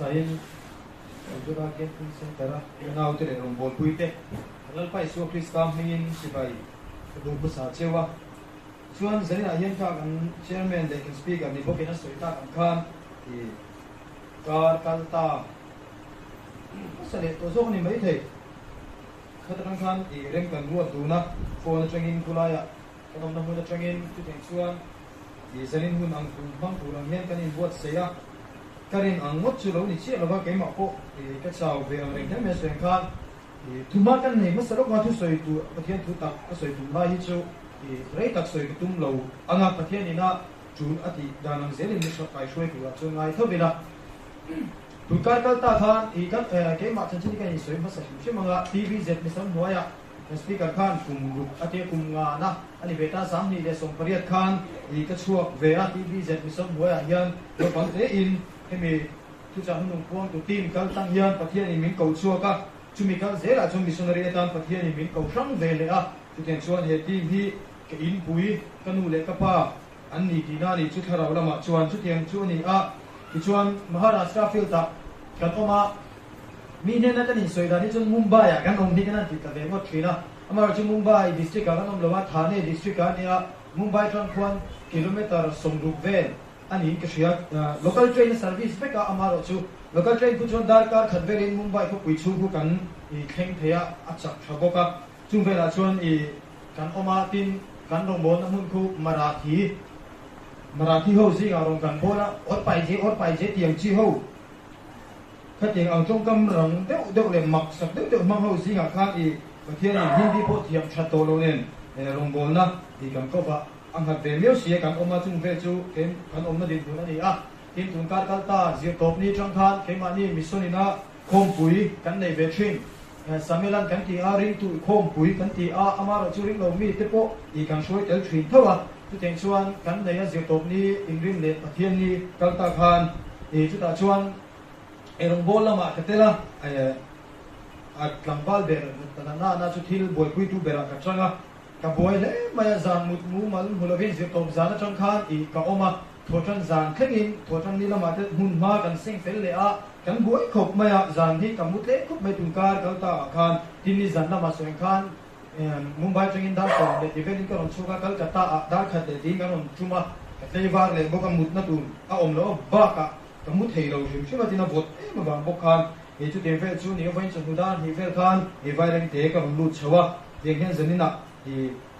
Hmasain Mizoram Camping Centre-a unaute leh rawngbawlpuite Lalpa Isua Krista hmingin chibai ka duh hmasa cheu a. Chuan zaninah hian kha kan Chairman leh kan Speaker ni bawkin a sawi tak ang khan i kar kal ta hmasa leh tawh zawk a ni maithei. Khat atang khan i rem kan ruat dun a, phone atangin khulaiah kan awmna hmun atangin chutiang chuan i zanin hun ang tum hmang tur ang hian kan inbuatsaih a, ka rin ang ngawt chu lo ni chiah lova keimah pawh i ka chau ve ang reng hle mai a sawi ang khan i thuma kan nei hmasa lawk a thusawi tur Pathian thu tak ka sawi tum lai hi chu i rei tak sawi ka tum lo ang a, Pathian ina tul a tih dan ang zelin mi kai hruai turah chuan ngai tho ila. Tun kar kal ta khan i kan keimah chanchin hi ka insawi hmasa hrim hrim ang a, TVZ Misam hnuaiah kan Speaker khan kum ruk a tia kum ngana a ni ve ta, 2018 khan i ka chhuak ve a, TVZ Misam hnuaiah hian naupang tein hemi thuchah hnunung puangtu team kal tang hian Pathianin min ko chhuak a, chumi kal zelah chuan missionary atan Pathianin min ko hrang ve leh a, chutiang chuan he team hi ka inpui, ka nu leh ka pa An ni tihna a nih chu thlarau lamah chuan chutiang chu a ni a, tichuan Maharashtra field-ah kan awm a, mi hnena kan insawi dan hi chuan Mumbai-ah kan awm hi kan han ti ta ve ngawt thin a, amaherawhchu Mumbai district-ah kan awm lo a, Thane district-ah a nia, Mumbai tan khuan kilometre 60 vel a niin ka hria, local train a service vek a, amaherawhchu local train khu chuan darkar khat velin Mumbai khawpui chhung khu kan thleng thei a, a chak tha bawk a. Chung velah chuan i kan awm a, tin, kan rawngbawlna hmun khu Marathi, Marathi ho zingah rawn kan bawl a, awr paije, awr paije tih ang chi ho, khatiang ang tawngkam rang deuh deuh leh mak sak deuh deuh hmang ho zingah khan i Pathianin Hindi pawh thiam that tawh lo nen rawngbawlna i kan kawp a, a nghat ve miau si a, kan awm a, chung vel chu kei kan awmna dinhmun a ni a, tin, tun kar kal ta zirtawpni tang khan keimahni mission ina Khawmpui kan nei ve thin. Samelan kan ti a, ringtu i khawmpui kan ti a, amaherawh chu ringlo mi te pawh i kan hruai tel thin tho a. Chutiang chuan kan nei a zirtawp ni inrin leh Pathian ni kal ta khan i chutah chuan eirawngbawl lamah ka tel a, a tlangval ber na na chu thil buaipuitu berah ka chang a, ka buai hle mai a, zan mut mumal hmu lovin zirtawp zan atang khan i ka awm a. Thawhtan zan thlengin thawhtan ni lamah te hmun hma kan seng fel leh a, kan buai khawp mai a, zan hi ka mu tlem khawp mai tunkar kal ta ah khan tin ni zan lamah sawi ang khan Mumbai atangin dar sawm leh ti velin ka rawn chhuak a, Calcutta ah dar khat leh tiin kan rawn tum a, ka tleivar leh bawk a, mutna tur a awm loh bakah ka mu thei lo hrim hrim a, tin a vawt em avang bawk khan hei chutiang vel chu ni a, vawiin chawhnu dar hnih vel khan hei vairengte ka rawn lut chho a, tiang hian zaninah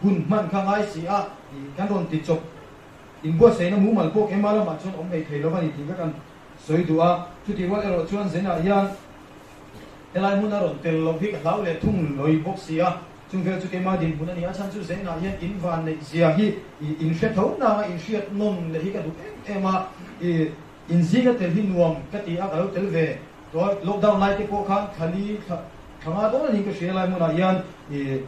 hun hman kha ngai si a, kan rawn ti chawp. Inbuatsaihna mumal pawh keimah lamah chuan awm ngei thei lo a ni tih ka kan sawi duh a. Chutih rual erawh chuan Zenah hian helai hmun a rawn tel loh hi ka hlau leh thung lawi bawk si a. Chung vel chu keimah dinhmun a ni a, chhan chu Zenah hian in van neih zia hi i inhre tho nang a, inhriat nawn leh hi ka duh em em a, i inzinga tel hi nuam ka ti a, ka lo tel ve tawh a. Lockdown lai te pawh khan thlali thla nga dawn a niin ka hria helai hmunah hian i.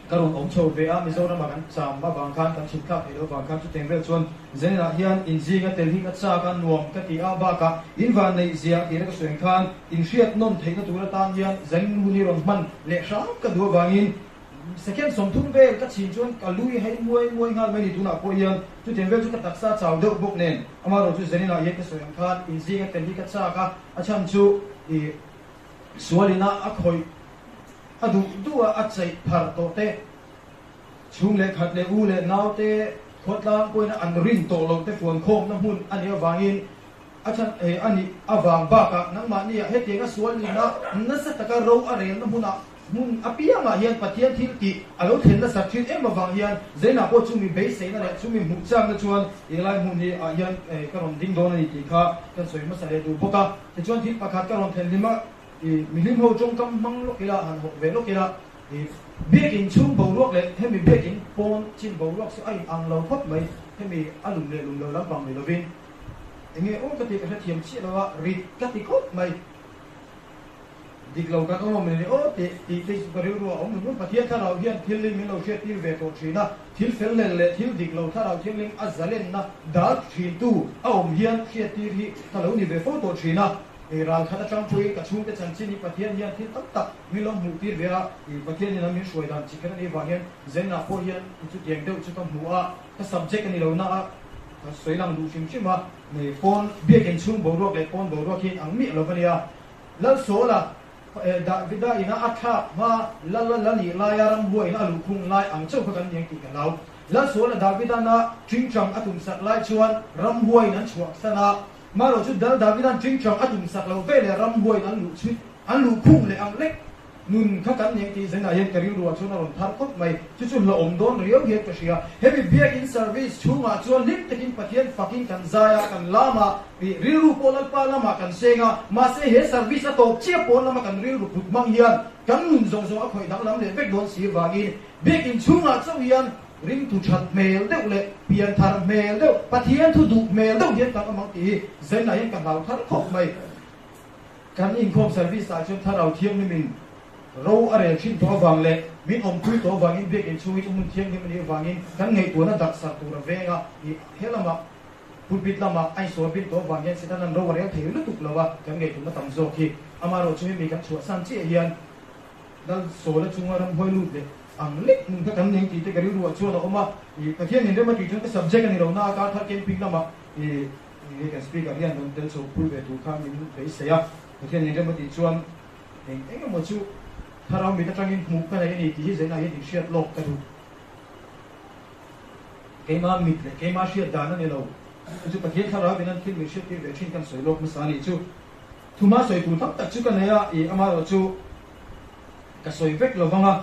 Ka rawn awm chho ve a, Mizoramah kan cham avang khan, kan chhuk thlak theih loh avang khan chutiang vel chuan Zenah hian inzinga tel hi ka chak a, nuam ka ti a, bakah in van neih zia tih ka sawi ang khan inhriat nawn theihna tur atan hian Zen hun hi rawn hman leh hram ka duh avangin second 30 vel ka chhin chuan ka lui hei muai muai nghal mai ni tunah pawh hian chutiang vel chu ka taksa chau deuh bawk nen amaherawh chu Zenah hian ka sawi ang khan inzinga tel hi ka chak a, a chhan chu i sualina a khawih A duh duh a, a chaih phar tawh te, chhung leh khat leh u leh nau te khawtlang pawhin an rin tawh loh te fuankhawmna hmun a nih avangin a chhan eh a nih avang bakah nangmahniah hetianga sual nihna nasa taka ro a relna hmunah hmun apiangah hian Pathian thil tih a lo thlen nasat thin em avang hian Zainah pawh chumi beiseina leh chumi hmuh chakna chuan helai hmun hi ah hian ka rawn ding dawn a ni tih kha kan sawi hmasa leh duh bawk a. Tichuan thil pakhat ka rawn thlen hlim a. I mihlim ho tawngkam hmang lawk ila, han hawk ve lawk ila, i biakin chhung boruak leh hemi biakin pawn chin boruak chu a in ang lo khawp mai, hemi a lum leh lum lo lampang ni lovin enge aw ka tih ka hrethiam chiah lo a, rit ka ti khawp mai. Dik lo kan awm awm ni aw tih tih te chu ka rilru a awm nung nung. Pathian thlarau hian thil hi min lo hriattir ve tawh thin a, thil fel hlel leh thil dik lo thlarau thianghlim a zalenna dal thintu a awm hian hriattir hi ka lo ni ve fo tawh thin a. I ral khat atang pawhin ka chhungte chanchin hi Pathian hian thil tam tak min lo hmuh tir ve a, i Pathian in a min hruai dan chi kher a nih vang hian Zenah pawh hian i chutiang deuh chu ka hmu a, ka subject a ni lo na a, ka sawi lang duh hrim hrim a, pawn biakin chhung boruak leh pawn boruak hi ang miah lo va nia. Lalsawla Davida ina a thlak hma Lala la nih laia ramhua ina a luhkhung lai ang chauh kha kan ni ang tih ka hlau. Lalsawla Davidan a tingtang a tumsak lai chuan ramhua in an chhuahsan a, marawh chu Dal Davidan tingtang a tumsak loh veleh ramhua in an luh chhuih an luhkhung leh ang lek. Nun kha kan eng tih zenah hian ka rilruah chuan a rawn thar khawp mai. Chu chu hlauhawm dawn riau hian ka hria. Hemi biakin service chhungah chuan hlim takin Pathian fakin kan zai a, kan lam a, ih rilru pawh Lalpa lamah kan seng a. Mahse he service a tawp chiah pawn lama kan rilru put hmang hian kan nun zawng zawng a khawih danglam leh vek dawn si vangin biakin chhungah chauh hian ringtu that hmel deuh leh pian thar hmel deuh, Pathian thu duh hmel deuh hian kan awm ang tih hi zenah hian ka hlau thar khawp mai. Kan inkhawm service ah chuan Thlarau Thianghlimin ro a rel thin tawh avang leh min awmpui tawh avangin biakinn chhung hi chu hmun thianghlim a nih avangin kan ngaihtuahna darhsar tur a veng a, ih he lamah pulpit lamah a insawi bin tawh avang hian Setanan ro a rel thei lutuk lo a, kan ngaihtuahna tam zawk hi. Amaherawhchu hemi kan chhuahsan chiah hian Lal Sawla chunga ramhuai lut leh ang lek hmun kha kan nei tih te ka rilruah chuan a awm a, ih Pathian inrem a tih chuan ka subject a ni lo na a, kar thar camping lamah ih Enge kan speaker hian rawn tel chho pui ve tur kha min beisei a, Pathian inrem a tih chuan eng eng emaw chu thlarau mit atangin hmuh ka nei a ni tih hi zainah hian inhriat lawk ka duh. Keima mit leh keima hriat dan a ni lo, chu chu Pathian thlarau in an thil min hriattir ve thin kan sawi lawk hmasa a nih chu. Thuma sawi tur tam tak chu ka nei a, ih amaherawh chu ka sawi vek lo vang a.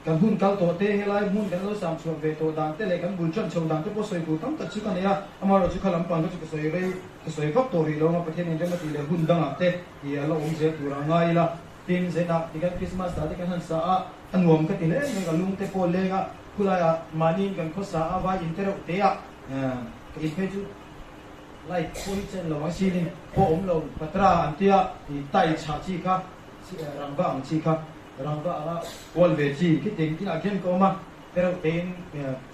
Kan hun kal tawh te, helai hmun kan lo sam chhuah ve tawh dan te leh kan bul ṭan chho dan te pawh sawi tur tam tak chu ka nei a, amaherawh chu kha lampang kha chu ka sawi rei, ka sawi vak tawh rih lo ang a, Pathian inrem a tih leh hun dangah te ih a la awm zel tur a ngai ila. Tin, zenah tikhan Krismas dah te kan han sa a, a nuam ka ti hle mai, ka lung te pawh leng a, khulaiah mahniin kan khawsa a, vai in te reuh te ah ka in phei chu light pawh hi chen lo ang, ceiling pawh awm lo, patra an tia ih tile chhah chi kha, rangva ang chi kha. Rangva anga kual ve chi khi tiang inah khian ka awm a, tereuh tein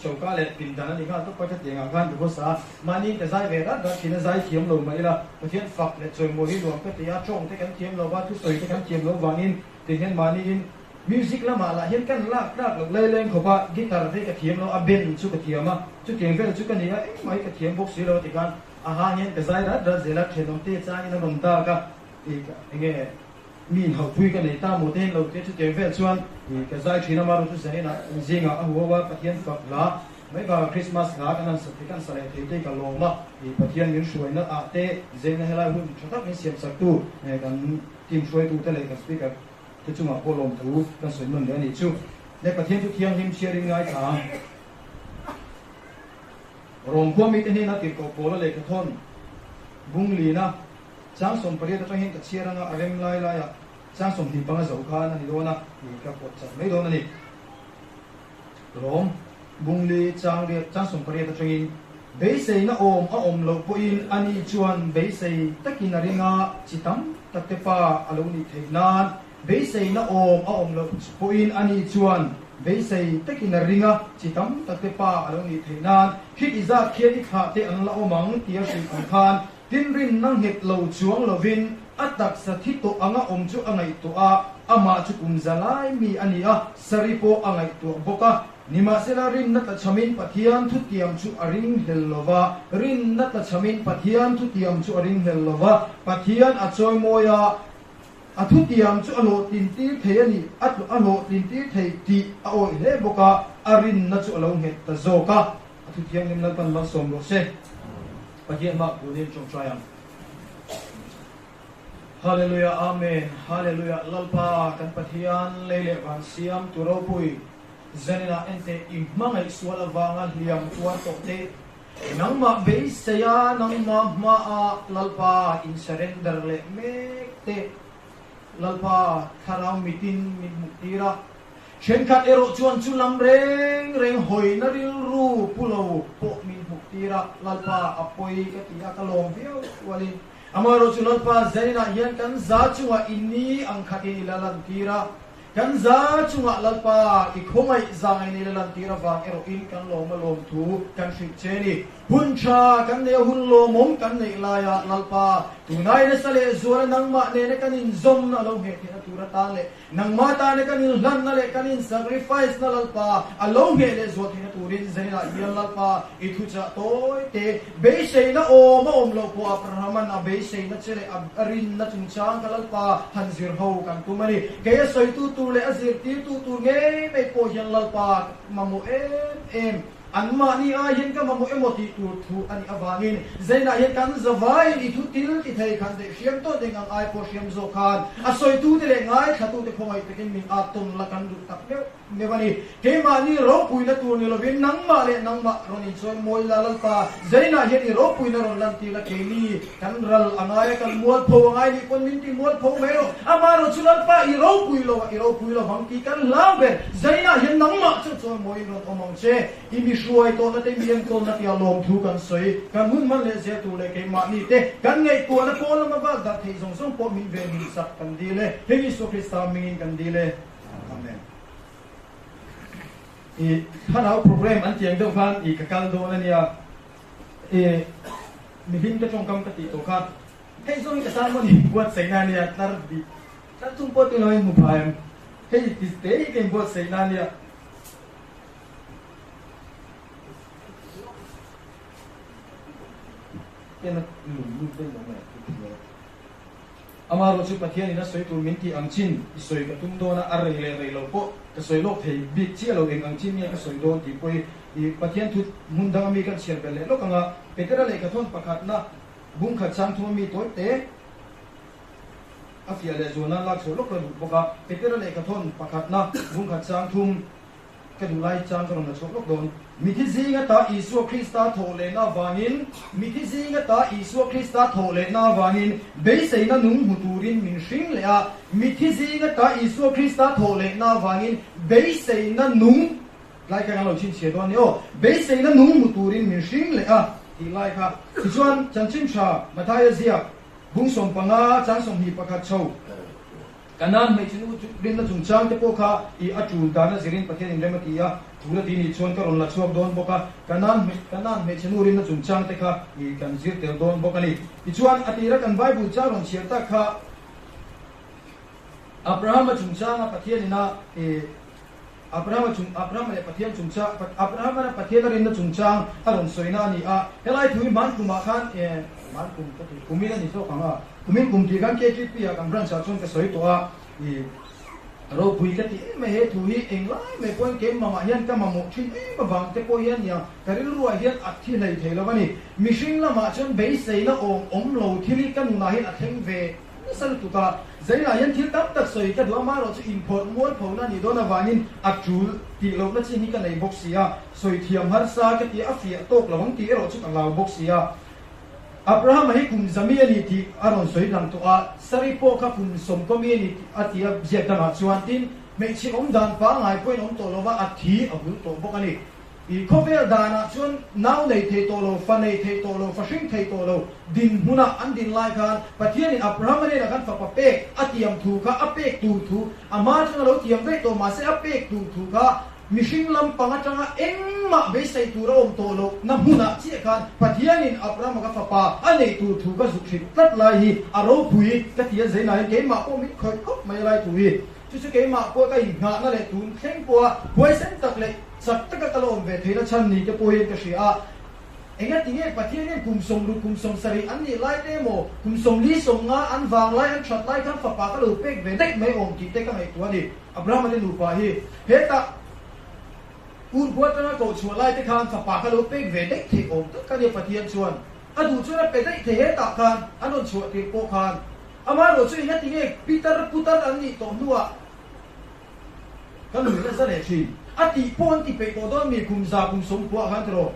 choka leh pindan a ni nghal tawp a, khatiang ah khan ka hmasa a, mahni ka zai ve rat rat thin a, zai thiam lo mah ila Pathian fak leh chawimawi hi nuam ka ti a, tawng te kan thiam lo va, thusawi te kan thiam lo vangin tiang hian mahniin music lamah lah hian kan lak tlak loh lai leng khawp a, guitar te ka thiam lo a, band chu ka thiam a, chutiang vel chu ka ni a, engmah hi ka thiam bawk si lo a ti khan a hang hian ka zai rat rat zel a, thenawm te changin a rawn dak a, ih enge. Mi inhauhpui ka nei ta maw te lo te chutiang vel chuan ka zai thin a, Marutu Zaninah zingah a huau a, Pathian fak hla mai bakah Krismas hla kan han sa thei, kan sa leh thei te ka lawm a, Pathian min hruaina ah te zengna helai hun tha tak min siam sak tu kan team hruaitu te leh kan speaker te chungah pawh lawmthu kan sawi nawn leh a nih chu. Le Pathian chu thianghlim chhiarin ngaithla ang. Rom khua mite hnena tirhkoh Paula lehkhathawn Bunglina Chang 18 atang hian ka chhiar anga a rem lai laiah chang 25 zo khan a ni dawn a, ih ka pawt chat mai dawn a ni. Rawm, Bungli, chang riat, chang 18 atangin beiseina awm a awm loh pawhin ani chuan beisei takin a ring a, chi tam tak te pa a lo nih theih nan beiseina awm a awm loh pawhin ani chuan beisei takin a ring a, chi tam tak te pa a lo nih theih nan khiti zat khian i thlah te an la awm ang tia hrilh ang khan Tin, rinna nghet lo chuang lovin a taksa thi tawh anga awm chu a ngaihtuah a, amah chu kum za lai mi a ni a, Sari pawh a ngaihtuah bawk a. Nimahsela, rinna tlachhamin Pathian thutiam chu a ringhlel lo va, rinna tlachhamin Pathian thutiam chu a ringhlel lo va, Pathian a chawimawi a, a thutiam chu a hlawhtlintir thei a ni, a hlawhtlintir thei tih a awih hle bawk a, a rinna chu a lo nghet ta zawk a. A thuthianghlim Lalpan malsawm rawh se. Pathian hmah kunin tawngtai ang. Hallelujah Amen Hallelujah Lalpa kan Pathian lei leh van siam tu ropui zaninah enteh i hmangaih sual avanga hliam tuar tawh te nangmah beiseia nangmah hmaah Lalpa in surrender leh mek te Lalpa thlarau mitin min hmuh tir a Thenkhat erawh chuan chu lam reng reng hawina rilru pu lo pawh min hmuh tir a, Lalpa a pawi ka ti a, ka lawm viau rualin amaherawh chu Lalpa zaninah hian kan za chungah i ni ang khatin i la lan tir a. Kan za chungah Lalpa i khawngaih zangai nei la lantir avang erawhin kan lawm a lawmthu kan hrilh che ni. Hun tha kan neih a hun lawmawm kan neih laia Lalpa tunai nasa leh zuala nangmah nena kan inzawmna a lo ngheh theihna tur atan leh Nangmah tana kan inhlanna leh kan in-sacrifice na Lalpa a lo ngheh leh zual theihna turin zaninah hian Lalpa i thuchah tawi te beiseina awm a awm loh pawh Abraham-a'n a beiseina che leh a rinna chungchang kha Lalpa han zir ho kan tum a ni. Kei a sawitu tur leh a zirtirtu tur ngei mai pawh hian Lalpa mamawh em em Anmahni ai hian ka mamawh emaw tih tur thu a nih avangin Zainah hian kan zavaiin i thu til ti thei khan daih hriam tawh ding ang ai pawh hriam zawk khan a sawitute leh ngaithlatute khawngaih takin min at tawn la kan duh tak meuh meuh a ni. Keimahni ropuina tur ni lovin nangmah leh nangmah rawn inchawi mawi la Lalpa, Zainah hian i ropuina rawn lantir la keini kan ral a ngai a kan mualpho a ngai nih pawn min ti mualpho mai rawh. Amaherawhchu Lalpa i ropui lo a i ropui lovang tih kan hlau ber. Zainah hian nangmah chu chawi mawiin rawn awm ang che. I mi hruai tawhna te, mi enkawlna tia lawmthu kan sawi. Kan hun hman leh zel tur leh keimahni te kan ngaihtuahna pawl lama vak dah theih zawng zawng pawh min ven him sak kan dil e. Hei Isua Krista hmingin kan dil e. Amen. I thlarau program an tiang deuh khan i ka kal dawn a nia. I mihlim te tawngkam ka tih tawh kha. Hei zawng hi ka tan maw ni buatsaihna a nia tlar bih tlar chung pawh tilo in hmu phai em. Hei ti te hi ka inbuatsaihna a nia. Amaherawhchu Pathian in a sawi tur min tih ang chin i sawi ka tum dawn a, a rei leh rei lo pawh ka sawi lawk thei bik chiah lo eng ang chin nge ka sawi dawn tih pawh hi i Pathian thu hmun dang ami kan chhiar belh leh lawk ang a, Petera lehkhathawn pakhatna bungkhat chang thum ami tawi te a fiah leh zual nan lak chhuah lawk ka duh bawk a, Petera lehkhathawn pakhatna bungkhat chang thum. Ka duh lai chang ka rawn la chhuak lawk dawn. Mithi zinga ta Isua Krista thawh lehna avangin, Mithi zinga ta Isua Krista thawh lehna avangin beiseina nung hmu turin min hring leh a. Mithi zinga ta Isua Krista thawh lehna avangin beiseina nung, tlai kha kan lo chhinchhiah dawn a ni aw, beiseina nung hmu turin min hring leh a tih lai kha. Tichuan, Chanchin Tha Mathaia ziak bung 15 chang 21 chho. Kanaan hmeichhe nu chu rinna chungchang te pawh kha i a tul dan a zirin Pathian in rem a ti a, tul a ti nih chuan ka rawn la chhuak dawn bawk a, Kanaan Kanaan hmeichhe nu rinna chungchang te kha i kan zir tel dawn bawk a ni. Tichuan, a tira kan Bible chang rawn chhiar tak kha Abrahama chungchanga Pathian ina i Abrahama chung Abrahama leh Pathian chungchang Abrahama Pathian a rinna chungchang a rawn sawina a ni a, helai thu hi hman kumah khan hman kum ka ti kumin a ni zawk ang a, kumin kum tih khan KTP ah kan branch ah chuan ka sawi tawh a, i ropui ka ti em mai he thu hi englai mai pawhin keimah hian ka mamawh thin em avang te pawh hian nia ka rilruah hian a thi hlei thei lo a ni. Mihring lamah chuan beiseina awm awm lo thil hi ka nunah hian a thleng ve Nasa lutuk a, Zainah hian thil tam tak sawi ka duh a, amaherawh chu inphawrh mualphona a nih dawn avangin a tul tih lohna chin hi ka nei bawk si a, sawi thiam harsa ka ti a fiah tawk lo ang tih erawh chu ka hlau bawk si a. Abrahama hi kum zami a ni tih a rawn sawi lang tawh a, Sari pawh kha kum sawmkaw mi a ni tih a ti a ziak dangah chuan tin, hmeichhe awm dan pangngai pawhin awm tawh lova a thi a hul tawh bawk a ni. I khawvel danah chuan nau nei thei tawh lo, fa nei thei tawh lo, fa hring thei tawh lo dinhmunah an din lai khan Pathianin Abrahama hnenah khan fapa pek a tiam thu kha a pek tur thu ama chuan a lo tiam daih tawh mahse a pek tur thu kha mihring lampang atanga engmah beisei tur a awm tawh loh na hmunah chiah khan Pathianin Abrahama kha fapa a neih tur thu kha zuk hrilh tlat lai hi a ropui ka ti a zeinain keimah pawh min khawih khawp mai lai thu hi. Chu chu keimah pawh ka inngahna leh tun thleng pawha huaisen tak leh chak taka ka la awm ve theihna chhan ni te pawhin ka hria a. Engati nge Pathian hian kum sawmruk kum 70 an nih lai te emaw kum 40 50 an vang lai an that lai khan fapa ka lo pek ve daih mai awm tih te ka ngaihtuah a ni. Abrahama te nupa hi hetah Ur khua atanga koh chhuah lai te khan fapa ka lo pek ve daih theih awm tak a nia Pathian chuan a duh chuan a pe daih thei hetah khan an rawn chhuah tirh pawh khan Amaherawh chu engati nge Peter putar an nih tawh hnuah ka nuih nasa leh thin. A tih pawh an ti peih tawh dawn mi kum za kum 90 ah khan tiraw?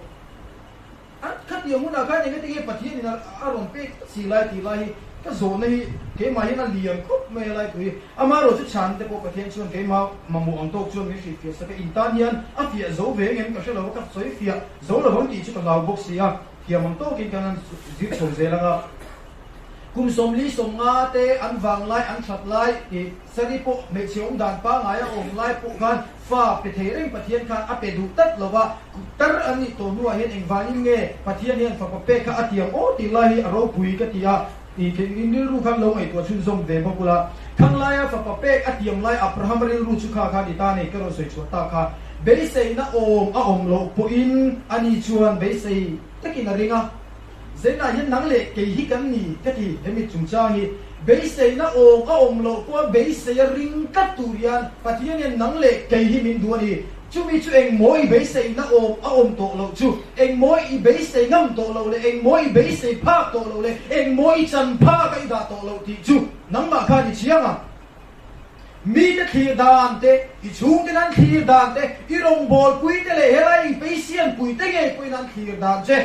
An khatiang hunah khan engati nge Pathianin a rawn pek tlat si lai tih lai hi ka zawhna hi keimah hian a lian khawp mai a lai thu hi. Amaherawh chu chhan te pawh Pathian chuan keimah mamawh ang tawk chuan min hrilhfiah sak a, in tan hian a fiah zo ve engem ka hre lo a, ka sawi fiah zo lo ang tih chu ka hlau bawk si a, thiam ang tawkin kan han zir chho zel ang a. Kum 40 50 te an vang lai an that lai i Sari pawh hmeichhe awm dan pangngai a awm lai pawh khan fa pe thei reng Pathian khan a pe duh tlat lo va, tar an nih tawh hnuah hian engvangin nge Pathian hian fapa pek kha a tiang aw tih lai hi a ropui ka ti a, i in rilru khan lo ngaihtuah chhunzawm ve bawk ula. Khang laia fapa pek a tiam lai Abrahama rilru chu kha khan i ta nei ka rawn sawi chhuah tak kha beiseina awm a awm loh pawhin ani chuan beisei takin a ring a. Zainah hian nang leh kei hi kan ni ka ti, hemi chungchang hi beiseina awm a awm loh pawha beisei a ring tlat tur hian Pathian hian nang leh kei hi min duh a ni. Chumi chu engmaw i beiseina awm a awm tawh loh chu, engmaw i beisei ngam tawh loh leh engmaw i beisei phak tawh loh leh engmaw i chan phak a i dah tawh loh tih chu nangmah khan i chiang ang. Mite thlir dan te, i chhungte nan thlir dan te, i rawngbawlpui te leh helai i peisianpui te ngei pawhin an thlir dan che.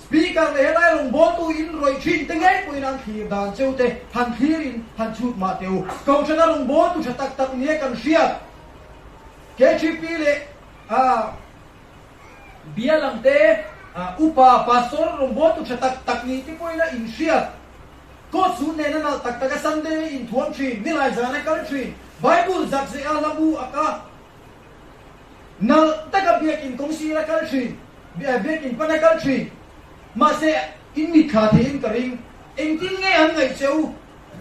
Speaker leh helai rawngbawltu in rawih thin te ngei pawhin an thlir dan cheu te han thlir in han chhut mah teh u. Kohhrana rawngbawltu tha tak tak nia kan hriat KTP leh bial ang te, upa, pastor rawngbawltu tha tak tak nih te pawhin a inhriat. Coat suit nena nalh tak taka Sunday inthuam thin, nilai zana kal thin, Bible zak zeh a hlabu a ka nalh taka biakin kawng sira kal thin, biakin pana kal thin. Mahse, in mitthla theihin ka ring. Engtin nge an ngaih che u?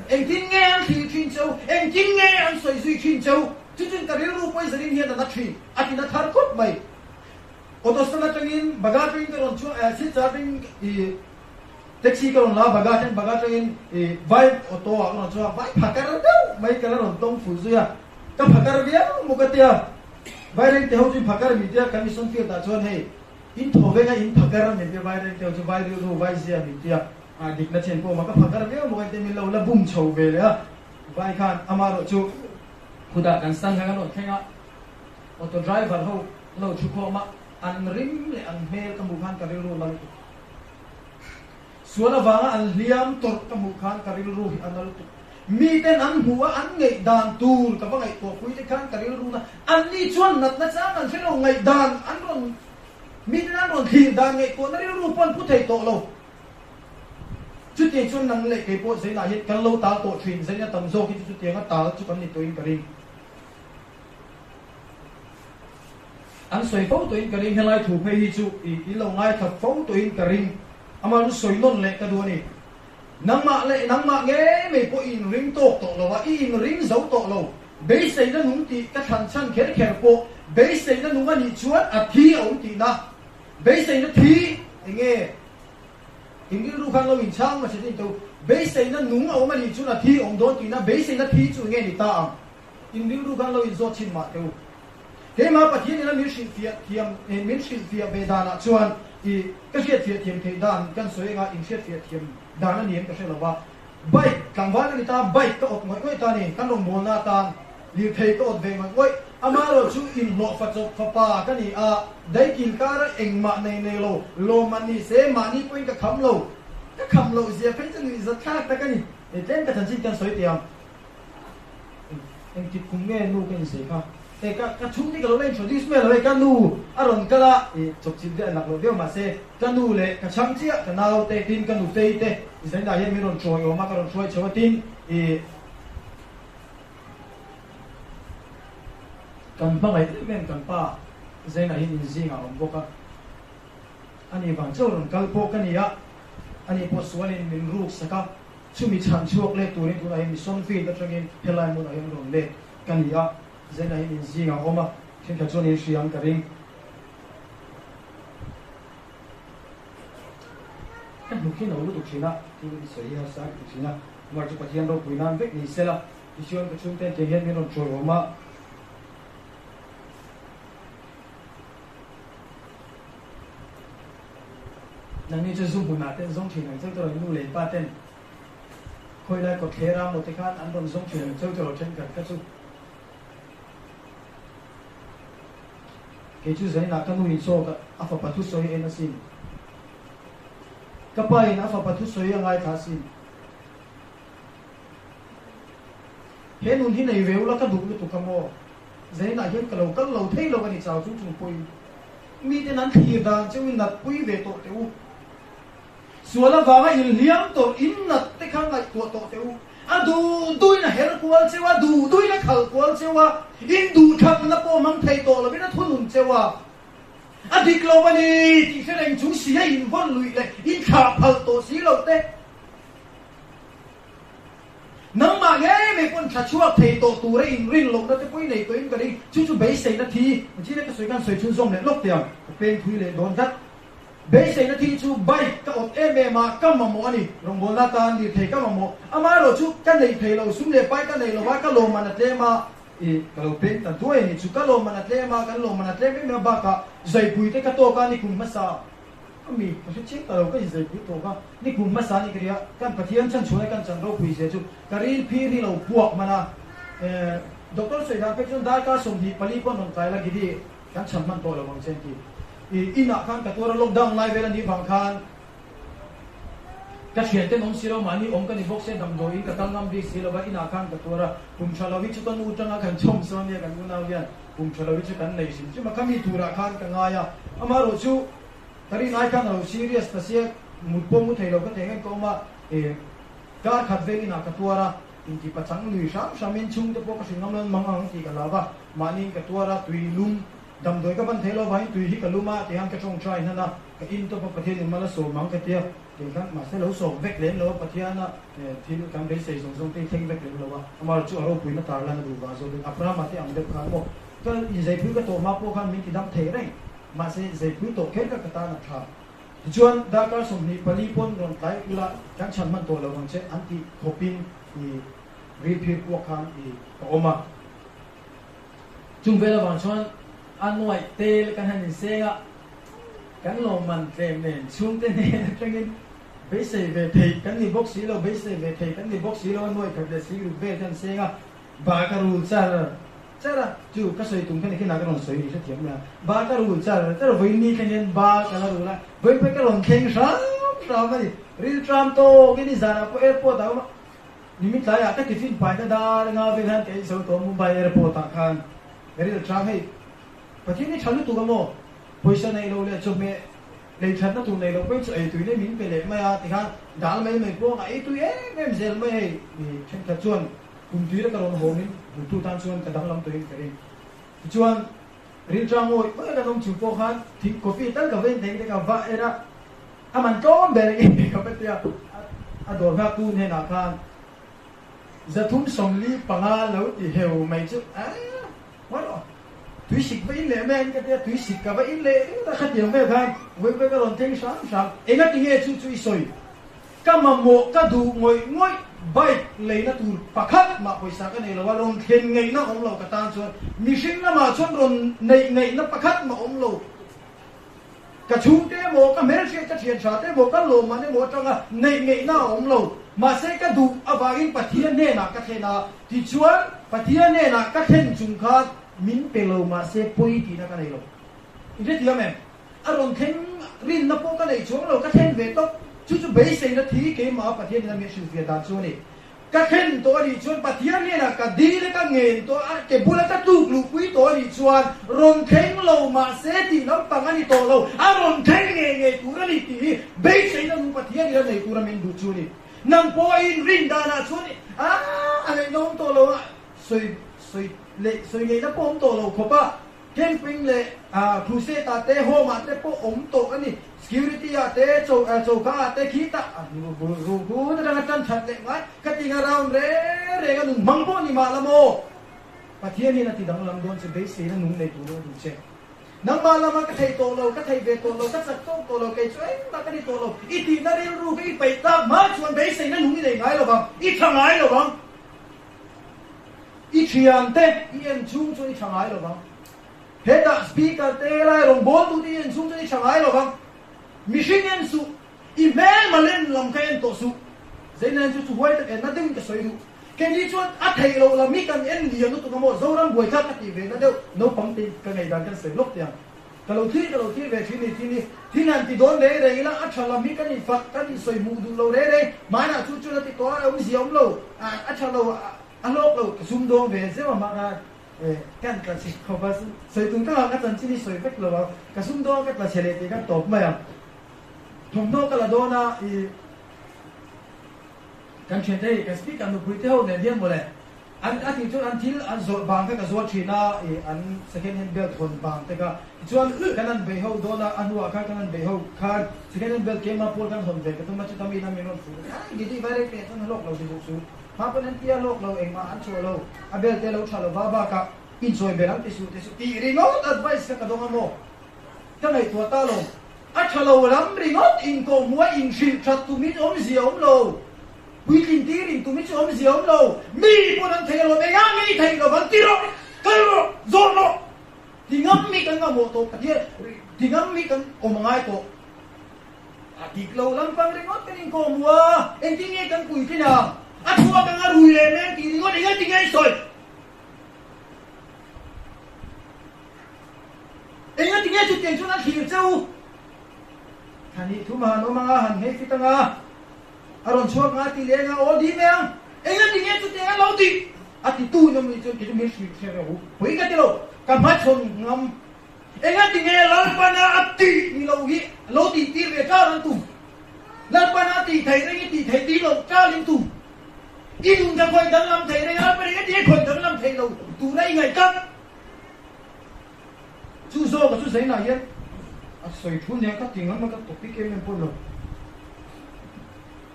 Engtin nge an thlir thin che u? Engtin nge an sawi zui thin che u? Chu chuan ka rilru pawisa rin hian a na thin, a ti na thar khawp mai. Auto stand atangin Baga atangin ka rawn chhuak, Silchar atangin i. Taxi ka rawn la a, Baga hian Baga atangin i vai auto ah ka rawn chuang a, vai phakar deuh mai ka la rawn tawng fuh zui a, ka phakar viau maw ka tia, Vairengte ho chu in phakar min tia, kan mission field ah chuan hei in thaw veng a in phakar min tia, Vairengte ho chu vai rilru vai zia min tia, ah dikna chen pawh awm a, ka phakar viau maw ka tia, min lo la bum chho ve leh a, vai khan amaherawh chu khutah kan stand kha kan rawn thleng a, auto driver ho lo thu khawm a, an rim leh an hmel ka hmuh khan ka rilru la lutuk. Sual avanga an hliam tawrh ka hmuh khan ka rilru hi a na lutuk. Miten an hmuh a an ngaihdan tur ka va ngaihtuah pui te khan ka rilru na anni chuan natna chang an hre lo ngaihdan an rawn miten an rawn thlir dan ngaihtuahna rilru pawh an pu thei tawh lo. Chutiang chuan nang leh kei pawh Zainah hian kan lo tal tawh thin, Zaina tam zawk hi chu chutianga tal chu kan ni tawhin ka ring. An sawi fo tawhin ka ring, helai thu phei hi chu i i lo ngaithla fo tawhin ka ring, amah chu sawi nawn leh ka duh a ni. Nangmah leh nangmah ngei mai pawh i inring tawk tawh lo a, i inring zo tawh lo. Beiseina nung tih ka thlan chhan kher kher pawh beiseina nung a nih chuan a thi a awm tihna. Beiseina thi enge? In rilru khan lo inchhang mahse tin tho. Beiseina nung a awm a nih chuan a thi a awm dawn tihna, beiseina thi chu enge ni ta ang? In rilru khan lo inzawt chhin mah teh u. Keimah Pathian ina min hrilhfiah thiam, min hrilhfiah ve danah chuan i ka hriatfiah thiam theih dan kan sawi anga in hriatfiah thiam dan a ni em ka hre lo va. Bike, tlangval ka ni ta, bike ka awt ngawih ngawih ta ni, kan rawngbawlna atan lirthei ka awt ve ngawih ngawih. Amaherawhchu inhlawhfa chawp fapa ka ni a, daikil kara engmah nei nei lo, lawmman ni se mahni pawhin ka kham lo. Ka kham loh zia phei chu nuihzatthlak tak a ni. Tlem ka chanchin kan sawi teh ang. Engtik kum nge nu ka inzei kha? E ka ka chhungte ka lo la introduce mai lo e, ka nu a rawn kal a, i chawpchilh deuh a nak loh viau mahse ka nu leh ka chhang chiah ka nau te tin ka nutei te zainah hian min rawn hruai awm a, ka rawn hruai chho a tin i kan hmangaih em em kan pa zainah hian inzingah a awm bawk a, ani vang chauh rawn kal pawh ka ni a, ani pawh sualin min ruk sak a. Chumi chhan chhuak let turin tunah hian mission field atangin helai hmunah hian rawn let ka ni a, Zena hian in zingah a awm a, thenkhat chuan in hria ang ka ring. Ka hnuk hi no lutuk thin a, thil i sawi hi harsa ka ti thin a, Mar chu Pathian ropui nan vek ni sela, tichuan ka chhungten tiang hian min rawn chawi awm a. Nangni chu zu hmunah ten zawng thin ang cheu tawh nu leh pa ten khawi lai kawt thler a maw te khan an rawn zawng thin ang cheu tawh thenkhat kha chu kei chu zainah ka nu in chaw ka a fapa thusawi en asin ka pa in a fapa thusawi a ngaithla asin he nun hi nei ve ula ka duh lutuk a maw zainah hian ka lo kal lo thei lo a ni chau chung chung pawhin. Miten an thlir dan cheu in natpui ve tawh teh u. Sual avanga inhliam tawrh in nat te. kha ngaihtuah tawh teh u. A duh duhin a her kual cheu a, duh duhin a khal kual cheu a, in duhthatna pawh hmang thei tawh lovin a thunun cheu a. A dik lo a ni tih hre reng chung si a invawn luih leh inthlah phal tawh si lo te. Nangmah ngei mai pawn thla chhuak thei tawh tura inrin lohna te pawh i nei tawhin ka ring. Chu chu beiseina thi, Chile ka sawi khan sawi chhunzawm leh lawk teh ang, ka peng thui leh dawn tlat. Beiseina thi chu bike ka awt em em a, ka mamawh a ni. Rawngbawlna atan lirthei ka mamawh. Amaherawh chu ka nei thei lo, sum leh pai ka nei lo a, ka lawmman a tlem a, i ka lo peng ta duai a ni. Chu ka lawmman a tlem a, kan lawmman a tlem em em a, bakah zaipui te ka tawk a, ni kum hmasa ami ka hre chiang ta lo, ka inzaipui tawk a, ni kum hmasa ni ka ria, kan Pathian chhanchhuahna kan chan ropui zia chu ka ril phir hi lo puak hman a, Doctor sawi dan phei chuan darkar 24 pawh an rawn tlai la gidi. Kan chhan hman tawh lo ang che an ti. I inah khan ka tuar a, lockdown lai vel a nih vang khan ka thian ten awm si lo, mahni awm ka ni bawk sia, damdawiin ka kal ngam bik si lo va, inah khan ka tuar a, pum tha lo hi chu ka nu tanga kan chhawm sawn nia kan unau hian pum tha lo hi chu kan nei hrim hrim a, khami turah khan ka ngai a, amaherawh chu ka rin ai khan a lo serious ta sia, mut pawh mu thei lo ka thei ngei ka awm a, i kar khat vel inah ka tuar a. Inti pachang lui hram hramin chhungte pawh ka hrilh ngam lo mang ang tih ka lau va, mahniin ka tuar a, tui lum damdawi ka ban thei lo vangin tui hi ka lum a tihian ka tawngtai hnan a, ka in tawp a Pathianin mal a sawm ang ka tia, kei khan mahse lo sawm vek lem lo a, Pathiana thil kan beisei zawng zawng te hi thleng vek lem lo a, amaherawh chu a ropuina tar lan a duh vang zawkin Abrahama te ang deuh khan maw ka inzeipui ka tawh hma pawh khan min ti dam thei reng, mahse zeipui tawh kher kha ka tan a tha. Tichuan, darkar 24 pawn rawn tlai ula kan chhan hman tawh lo ang che an tih khawpin i ril phir puak khan i ka awm a. Chung vel avang chuan a nuaih tel kan han inseng a, kan lawmman tlem nen chhungte hnen atangin beisei ve thei kan ni bawk si lo, beisei ve thei kan ni bawk si lo a nuaih khat leh sikrik vel kan seng a, ba ka rul char Char a, chu ka sawi tum kha ni khin ah ka rawn sawi ni hrethiam mai a, ba ka rul char char vawiin ni thleng hian ba ka la rul a, vawiin pawh ka rawn thleng hram hram a ni, ril tram tawk in nizan ah pawh airport ah awm a, nimin tlai ah ka tiffin pai na dar nga vel hian ka inzo tawh a Mumbai airport ah khan ka ril tram hei Pathian hi tha lutuk a maw, pawisa neih loh leh chawhmeh lei that na tur neih loh pawhin chu ei tui nei min pe leh mai a tikhan dal mai mai pawh a ei tui em em zel mai hei thenkhat chuan Kum tuira ka rawn hawmin hmutu tan chuan ka danglam tawhin ka ring. Tichuan, rilṭang ngawih ngawih kan awm chung pawh khan thing coffee tal ka vain thei te ka va en a, a man tlawm ber engin ka va ti a, a dawr nghaktu hnenah khan 345 lo ti heu mai chu a ngawi rawh, tui sik va in leh mai ang ka ti a, tui sik ka va in leh ringawt a, khatiang vel khan vawi vawi ka rawn thleng hram hram, engati nge chu chu i sawi? Ka mamawh ka duh ngawih ngawih bike leina tur pakhat mah pawisa ka nei lo a, rawn thlen ngaihna awm lo ka tan chuan mihring lamah chuan rawn neih ngaihna pakhat mah awm lo. Ka chhungte emaw, ka hmelhriat ka thian tha te emaw, ka lawmman emaw atanga neih ngaihna a awm lo. Mahse ka duh avangin Pathian hnenah ka thlen a, tichuan Pathian hnenah ka thlen chung khan min pe lo mahse pawi tihna ka nei lo. I hrethiam em? A rawn thleng rinna pawh ka nei chuang lo, ka thlen ve tawp. Chu chu beiseina thi keimah Pathian in a mi hrilhfiah dan chu a ni. Ka thlen tawh a nih chuan Pathian hnenah ka dil a, ka ngen tawh a, ke bula ka tluk luhpui tawh a nih chuan rawn thleng lo mahse tih lampang a ni tawh lo, a rawn thleng ngei ngei tur a ni tih hi beiseina nu Pathian in a nei tura min duh chu a ni. Nang pawhin rin danah chuan a a ngaihna awm tawh lo a, sawi sawi leh sawi ngaihna pawh awm tawh lo khawp a. Camping leh crusade ah te home ah te pawh awm tawh a ni. Security ah te choka ah te khitah a hnu bul ru ru atanga tan that leh ngai khatinga round reng reng a nun hmang pawh ni mah la maw? Pathian hian a ti danglam dawn che beiseina nung nei turin a duh che. Nangmah lama ka thei tawh lo, ka thei ve tawh lo, ka chak tawk tawh lo, kei chu engmah ka ni tawh lo, i tihna rilru kha i peih tak hma chuan beiseina nung i nei ngai lo vang, i tha ngai lo vang. I thiante i en chhung chuan i tha ngai lo vang. Hetah speaker te lai rawngbawltu te i en chhung chuan i tha ngai lo vang. Mihring en suh, i hmelma len lam kha en tawh suh. Zeinain chu chu huai tak enna deuhin ka sawi duh. Keini chuan a theih loh lam hi kan en lian lutuk a maw, Zoram buai kha ka tih ve na deuh, naupang te ka ngaihdan kan sawi lawk teh ang. Ka lo thlir ka lo thlir ve thin ni thin hi thil han ti dawn reng reng ila a tha lam hi kan infak kan insawi hmuh duh lo reng reng hmanah chu chuan a ti tawh a awmzia awm lo a tha lo a hlawk lo ka sum dawn ve zeuh a hmang a kan tla chhe khawp a sawi tum ka ka chanchin hi sawi vek lo a ka sum dawn ka tla chhe leh tih khan tawp mai ang thawmhnaw ka la dawn a i. Kan thiante hi kan speaker nupui te ho nen hian mawle an a tih chuan an thil an zawrh bang te ka zuar thin a ih an second hand belt hawn bang te kha tichuan kan han beih ho dawn a a hnuah khan kan han beih ho khan second hand belt keimah pawl kan hawn ve ka tum a chuta mi in a min rawn fuh a ai gidi vai rei chuan a hlawk lo ti duh su hma pawn an tia hlawk lo engmah an chhuah lo a belt te lo tha lova bakah inchawi bel ang ti suh ti suh tih ringawt advice kha ka dawng a maw Ka ngaihtuah ta lo. A tha lo lam ringawt inkawhhmuh a inhrilh that tumin awmzia awm lo. Puitlin tir in tumin chu awmzia awm lo. Mi pawn an thei alawm, engah nge i theih lo van ti rawh, kal rawh, zawh rawh. Ti ngam mi kan ngahmawh tawh Pathian, ti ngam mi kan awm a ngai tawh. A dik lo lampang ringawt kan inkawhhmuh a, engtin nge kan puitlin ang? A chhuak ang a rui leh meng tih ringawt engah ti nge i sawi? Enga tinge chutiang chuan an thlir che u? Thani thum han awm anga han nghei fit anga a rawn chhuak nga ti leh anga aw di mai ang. Enga tinge chutiang an lo tih? A ti tu in awm nih chuan kei chu min hrilh hriat rawh u. Pui ka ti lo, ka hmachhawn ngam. Enga tinge Lalpana a tih ni lo hi lo tih tir ve ṭal an tum? Lalpana a tih theih reng i tih theih tir loh ṭal in tum? I nun ka khawih danglam theih reng a, Lalpana enga tinge khawih danglam theih lo tura i ngaih tlat? Chu zawka chu Zainah hian a sawi thu nia ka ti ngam a, ka topic em em pawh lo.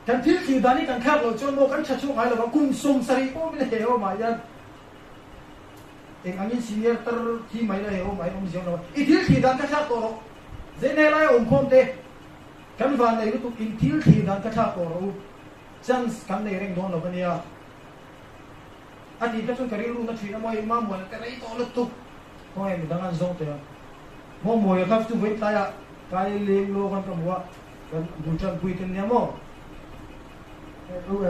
Kan thil thlir dan hi kan thlak loh chuan maw kan tha chhuak ngai lo vang, kum 70 pawh min he awmah hian eng angin senior tar thi mai la he awmah hian awm ziang lo a, i thil thlir dan ka thlak tawh rawh. Zaina helai a awm khawm te kan van nei lutuk in thil thlir dan ka thlak tawh rawh u, chance kan nei reng dawn lo va nia. A tih kha chuan ka rilru na thin a mawi ma muan ka rei tawh lutuk. Khawngaih midang an zawng teh a. Maw Mawia kha chu vawi tlaiah kai leng lo khan ka hmu a, kan bul tan pui ten nia maw. U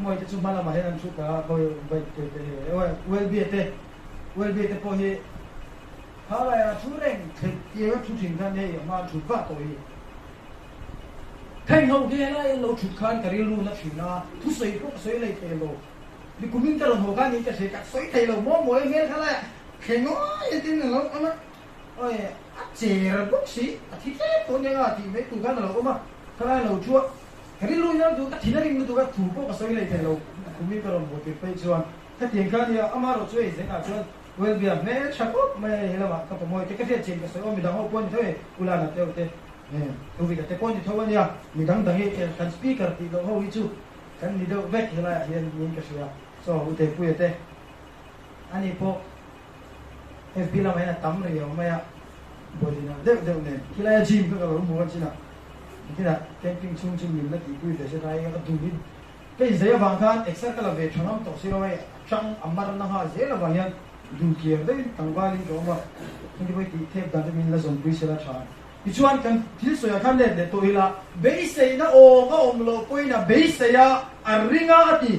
Mawia te chu hma lamah hian an thu ta a, khawi bike te te hi ULB te ULB te pawh hi kha laiah a thu reng thei tiang a thu thin khan hei a hma an thut vah tawh hi. Heng ho hi helai an lo thut khan ka rilru na thin a, thusawi pawh ka sawi lei thei lo. Ni kumin ka rawn haw khan in ka hre ka sawi thei lo maw mawi hmel kha laiah thleng awi tin a lo awm a, awi a cher bawk si, a thi tlem tawh nia nga tih mai tur khan a lo awm a, khalai a lo thu a, ka rilru in a duh ka thin a rim lutuk a, thu pawh ka sawi lei thei lo. Kumin ka rawn haw tir phei chuan khatiang kha nia, amaherawh chu hei zengah chuan Welbia hmel tha khawp mai a hei lamah ka pawmawi te ka hriat chin ka sawi aw midang ho pawh a ni tho e, Ulana te ho te. Tuvika te pawh ni tho a nia, mi dang dang hi kan speaker tih loh ho hi chu kan ni deuh vek helaiah hian niin ka hria. Chaw u Tepuia te ani pawh FB lamah hian a tam rih lo mai a, body nalh deuh deuh nen khilaia gym kha ka lo hmu a chinah nikinah camping chhung chu min la tihpui ve se rai ka duhin ka inzei avang khan exer ka la ve tha ngam tawh si lo hei a chang a mar na nghal zel avang hian dulkiar deuhin tlangvalin ka awm a, hengte pawh hi tih thep dan te min la zawmpui sela tha. Tichuan, kan thil sawiah khan let leh tawh ila, beiseina awm a awm loh pawhin a beisei a, a ring a a ti.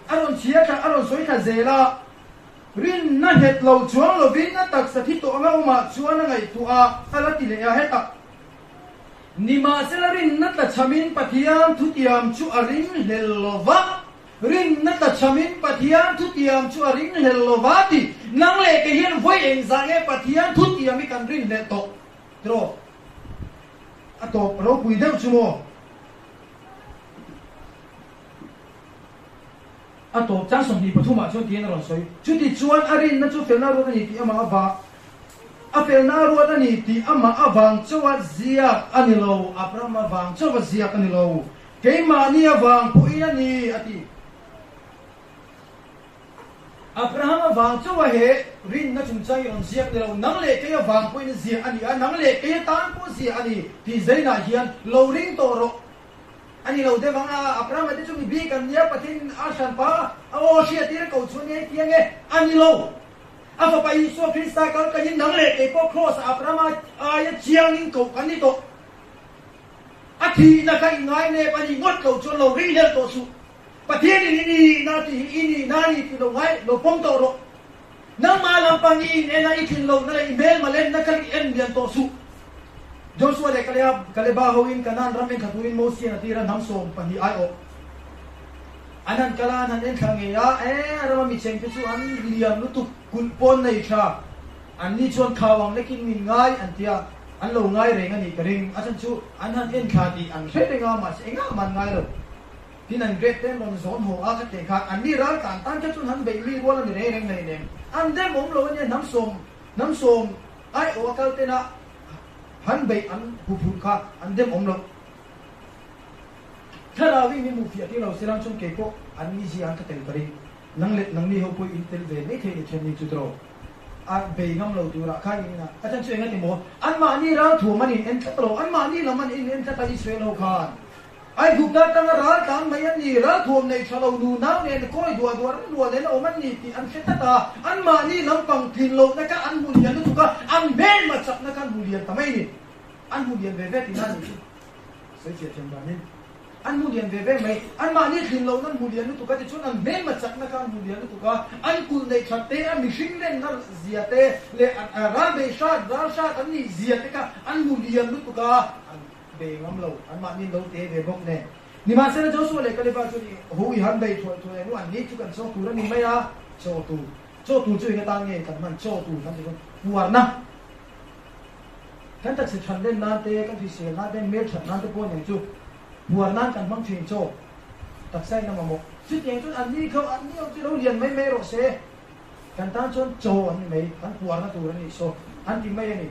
A rawn chhia thla, a rawn sawi thla zel a. Rinna nghet lo chuang lovin a taksa thi tawh anga awmah chuan a ngaihtuah a, a la ti leh a, hetah. Nimahsela rinna tlachhamin Pathian thutiam chu a ring hlel lo va. Rinna tlachhamin Pathian thutiam chu a ringhlel lo va ti. Nang leh kei hian vawi engzah nge Pathian thutiam hi kan rinhlelh tawh? Tiraw? A tawp ropui deuh chu maw? A tawp chang 23 ah chuan tiin a rawn sawi. Chuti chuan a rinna chu felna ruat a ni tih amah avang a felna ruat a ni tih amah avang chauha ziak a ni lo, Abraham avang chauha ziak a ni lo. Keimahni avang pawhin a ni, a ti. Abraham avang chauha he rinna chungchang i rawn ziak ni lo, nang leh kei avang pawhin a ziah a ni a, nang leh kei atan pawh ziah a ni tih zainah hian lo ring tawh rawh. A ni lo deuh ang a, Abraham-a te chu mi bik an nia, Pathian a hranpa a aw hriatir ko chu a nia i ti ange, a ni lo. A fapa Isua Krista kal tangin nang leh kei pawh Kraws-ah Abraham-a aia chiangin koh kan ni tawh. A thihna kha i ngai nep a nih ngawt lo chuan lo ringhlel tawh suh. Pathianin i nihna tih hi i nihna a ni tih lo ngai lo pawm tawh rawh. Nangmah lampang i in en a i thin lohna leh i hmelma lenna kha i en lian tawh suh. Joshua leh Kaleba hoin Kanaan ram enthla turin Mosian a tir a hnam 12 aiawh an han kal a, an han enthla ngei a, e a rama mi chengte chu an lian lutuk kulh pawn nei tha. Anni chuan khau ang lekin min ngai an ti a, an lo ngai reng a nih ka ring. A chhan chu an han en thla tih an hre reng a, mahse engah mah an ngai lo. Tin an grade te an rawn zawn haw a ka teh kha an ni ral tlan tan kha chuan han beih mi rual a ni reng reng hleinem. An dem awm lo a nia hnam sawm hnam sawm aiawh a kal tena han beih an huphurh kha an dem awm lo. Thlarau hi min hmuh fiah tir lo se lam chuan kei pawh an ni zia an ka tel ka ring. Nang leh nangni ho pawh in tel ve mai thei ni then ni chu tiraw? A bei ngam lo turah khan in a a chan chu engati maw? Anmahni ralthuam an in en tlat lo, anmahni lam an in en tlat a Israel ho khan. Aigupta atanga ral tlan mai an ni, ralthuam nei tha lo nu nau nen kawi duah duah ran rual nen a awm an ni tih an hre tlat a, anmahni lampang tlin lohna kha an hmu lian lutuk a, an hmelma chakna kha an hmu lian ta mai ni. An hmu lian ve ve tihna a nih chu. Sawi fiah thiam danin an hmu lian ve ve mai. Anmahni tlin lohna an hmu lian lutuk a, tichuan an hmelma chakna kha an hmu lian lutuk a, an kulh neih that te, a mihring lenna zia te leh ral bei hrat, ral hrat an nih zia te kha an hmu lian lutuk a, an Bei ngam lo, anmahni lo te ve bawk nen. Nimahsela Joshua leh Kaleba chuan i ho i han bei thuai thuai ang u, anni chu kan chaw tur a ni mai a, chaw tur. Chaw tur chu eng atan nge kan hman? Chaw tur kan ti chuan puarna. Kan taksa than len nan te, kan hrisel nan te, hmel that nan te pawh nen chu puar nan kan hmang thin chaw taksa in a mamawh. Chutiang chuan anni kho, anni ho chu lo lian mai mai rawh se. Kan tan chuan chaw an ni mai, kan puarna tur a nih saw an ti mai a ni.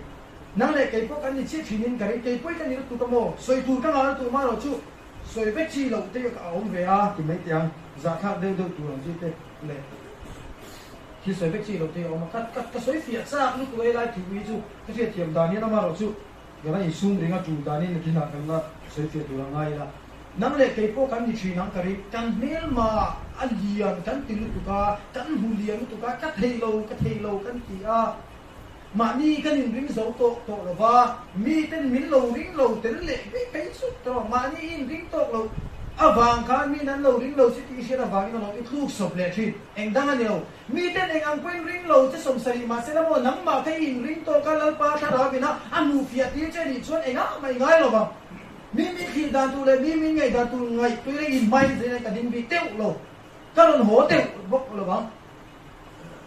Nang leh kei pawh kan ni chiah thinin ka ring, kei pawh i ka ni lutuk a maw? Sawi tur ka ngah lutuk marawh chu sawi vek chi loh te a awm ve a ti mai teh ang, zahthlak deuh deuh tur ang chi te leh thil sawi vek chi loh te a awm a, ka ka ka sawi fiah chak lutuk a helai thu hi chu ka hriatthiam dan hian amarawh chu ka la insum ring a tul danin nakinah kan la sawi fiah tur a ngai ila. Nang leh kei pawh kan ni thin ang ka ring, kan hmelma a lian kan ti lutuk a, kan hmu lian lutuk a, ka thei lo ka thei lo kan ti a. Mahni kan inring zo tawh tawh lo va, miten min lo ring lo tel leh mai phei chu tawh. Mahni i inring tawk loh avang khan min an lo ring lo che tih i hriat avangin a lo i thluk sawp leh thin. Eng dang a ni lo. Miten eng ang pawhin ring lo che sawmsarih mahsela maw nangmah kha i inring tawk a, Lalpa thlarau ina a hmuh fiah tir che nih chuan engah mah i ngai lo vang. Mi min thlir dan tur leh mi min ngaih dan tur ngaihtuih leh inhmain zenin ka ding bik teuh lo. Ka rawn haw teuh bawk lo vang.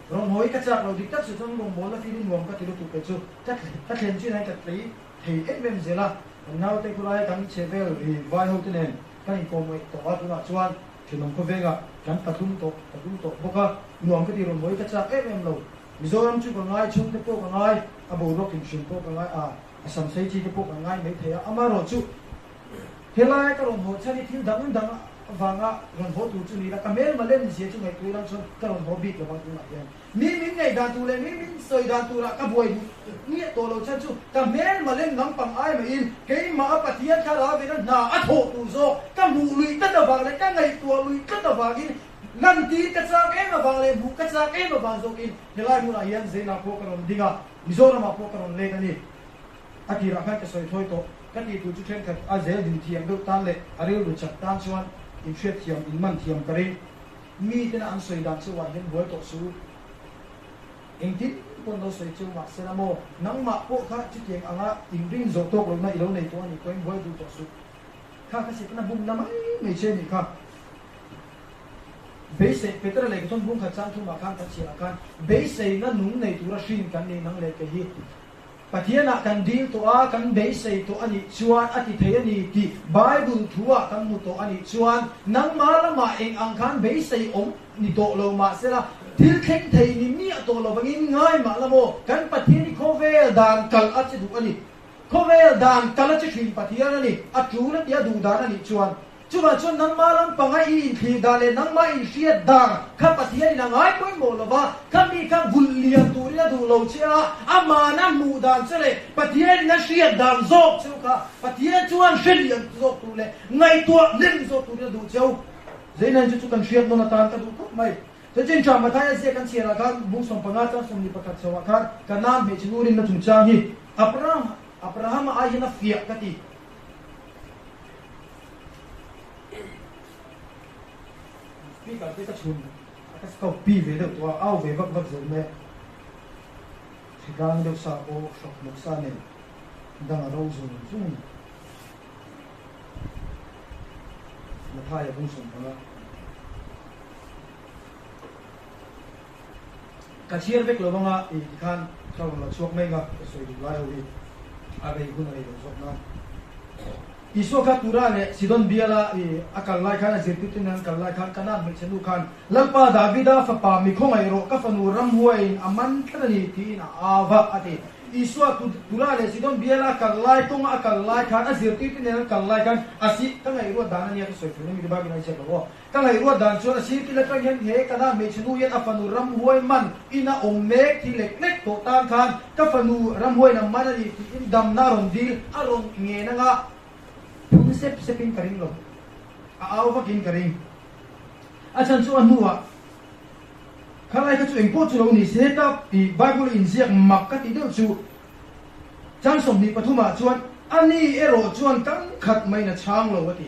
Rawn hawi ka chak lo dik tak si chuan rawngbawlna feeling nuam ka ti lutuk te chu ka ka thlen chin ain ka tlei thei em em zel a, kan naute khulai kan chhe vel ri vai ho te nen kan inkawm ngaih tawh a, tunah chuan thenawm khawvengah kan pathum tawh pathum tawh bawk a, nuam ka ti rawn hawi ka chak em em lo. Mizoram chu ka ngai, chhungte pawh ka ngai, a boruak inhrim pawh ka ngai a, a samsei chi te pawh ka ngai mai thei a, amaherawhchu Helai ka rawn haw chhan hi thil dang dang avanga rawn haw tur chu ni la, ka hmelma lem zia chu ngaihtuah ila chuan ka rawn haw bik lovang tunah hian. Mi min ngaih dan tur leh mi min sawi dan turah ka buai duh ngiah tawh lo chhan chu ka hmelma lem lampang ai mahin keimah a Pathian thlarau vena hna a thawh tur zawk ka hmuh luih tlat avang leh ka ngaihtuah luih tlat avangin lantir ka chak em avang leh hmuh ka chak em avang zawkin helai hmunah hian Zeilah pawh ka rawn ding a, Mizoramah pawh ka rawn let a ni. A tirah khan ka sawi thawi tawh. Ka tih tur chu thenkhat a zel din thiam deuh tan leh a rilru chak tan chuan inhriat thiam, inman thiam ka ring. Mi tena an sawi dan cheuhah hian buai tawh su. Engtin pawn lo sawi cheu mah sela maw, nangmah pawh kha chutiang anga inrin zawh tawk lohna i lo nei tawh a nih pawhin buai duh tawh suh. Kha ka setana bumna mai mai che a nih kha. Beisei, Petera lehkha thawn bung khat chang thumah khan kan chhiarah khan beiseina nung nei tura hrin kan ni nang leh kei hi. Pathianah kan dil tawh a, kan beisei tawh a nih chuan a ti thei a ni tih Bible thu-ah kan hmu tawh a nih chuan nangmah lamah eng ang khan beisei awm ni tawh lo mah sela thil thleng thei ni miah tawh lo vangin ngai mah la maw? Kan Pathian hi khawvel dan kal a che duh a ni. Khawvel dan kal a che thin Pathian a ni. A tul a tia duh dan a nih chuan Chuvang chuan nangmah lampanga i inthlir dan leh nangmah inhriat dan kha Pathianin a ngai pawimawh lo va, kha mi kha vulh lian turin a duh lo che a, aman a hmuh dan che leh Pathianin a hriat dan zawk cheu kha Pathian chuan hre lian zawk tur leh ngaihtuah hnem zawk turin a duh cheu. Zeinain chu chu kan hriat nawn atan ka duh khawp mai. Chanchin Tha Mathaia ziak kan chhiarah khan bung 15 chang 21 chhoah khan Kanaan hmeichhe nu rinna chungchang hi Abrahama ai hian a fiah ka ti. Speaker te ka chhun a ka scope pi ve deuh tawh a, au ve vak vak zel mai a. Hritlang deuh sa pawh hrawk hnawk sa nen dang a ro zung zung a ni. Mathaia bung 15. Ka chhiar vek lo anga i tikhan ka rawn la chhuak mai anga ka sawi duh lai ho hi a rei hun a rei lo zawk nan. Isua kha Tura leh Sidon biala i a kal lai khan a zirtirte nen an kal lai khan Kanaan hmeichhe nu khan, Lalpa Davida fapa mi khawngaih rawh, ka fanu ramhuaiin a man tlat a ni, tiin a au va, a ti. Isua Tura leh Sidon biala a kal lai kawnga a kal lai khan a zirtirte nen an kal lai khan a si, ka ngaihruat dan a nia ka sawi thu na mi te Bible in a ziak lo aw. Ka ngaihruat dan chuan a sir kil atang hian he Kanaan hmeichhe nu hian a fanu ramhuai man ina awm mek thi lek lek tawh tan khan ka fanu ramhuaiin a man a ni tiin damna a rawn dil a rawn ngen anga phun sep sepin ka ring lo. A au vakin ka ring. A chhan chu a hnuah khalai kha chu engpawh chu lo ni se heta i Bible a inziak mak ka tih deuh chu chang 23 ah chuan ani erawh chuan kam khat maiin a chhang lo a ti.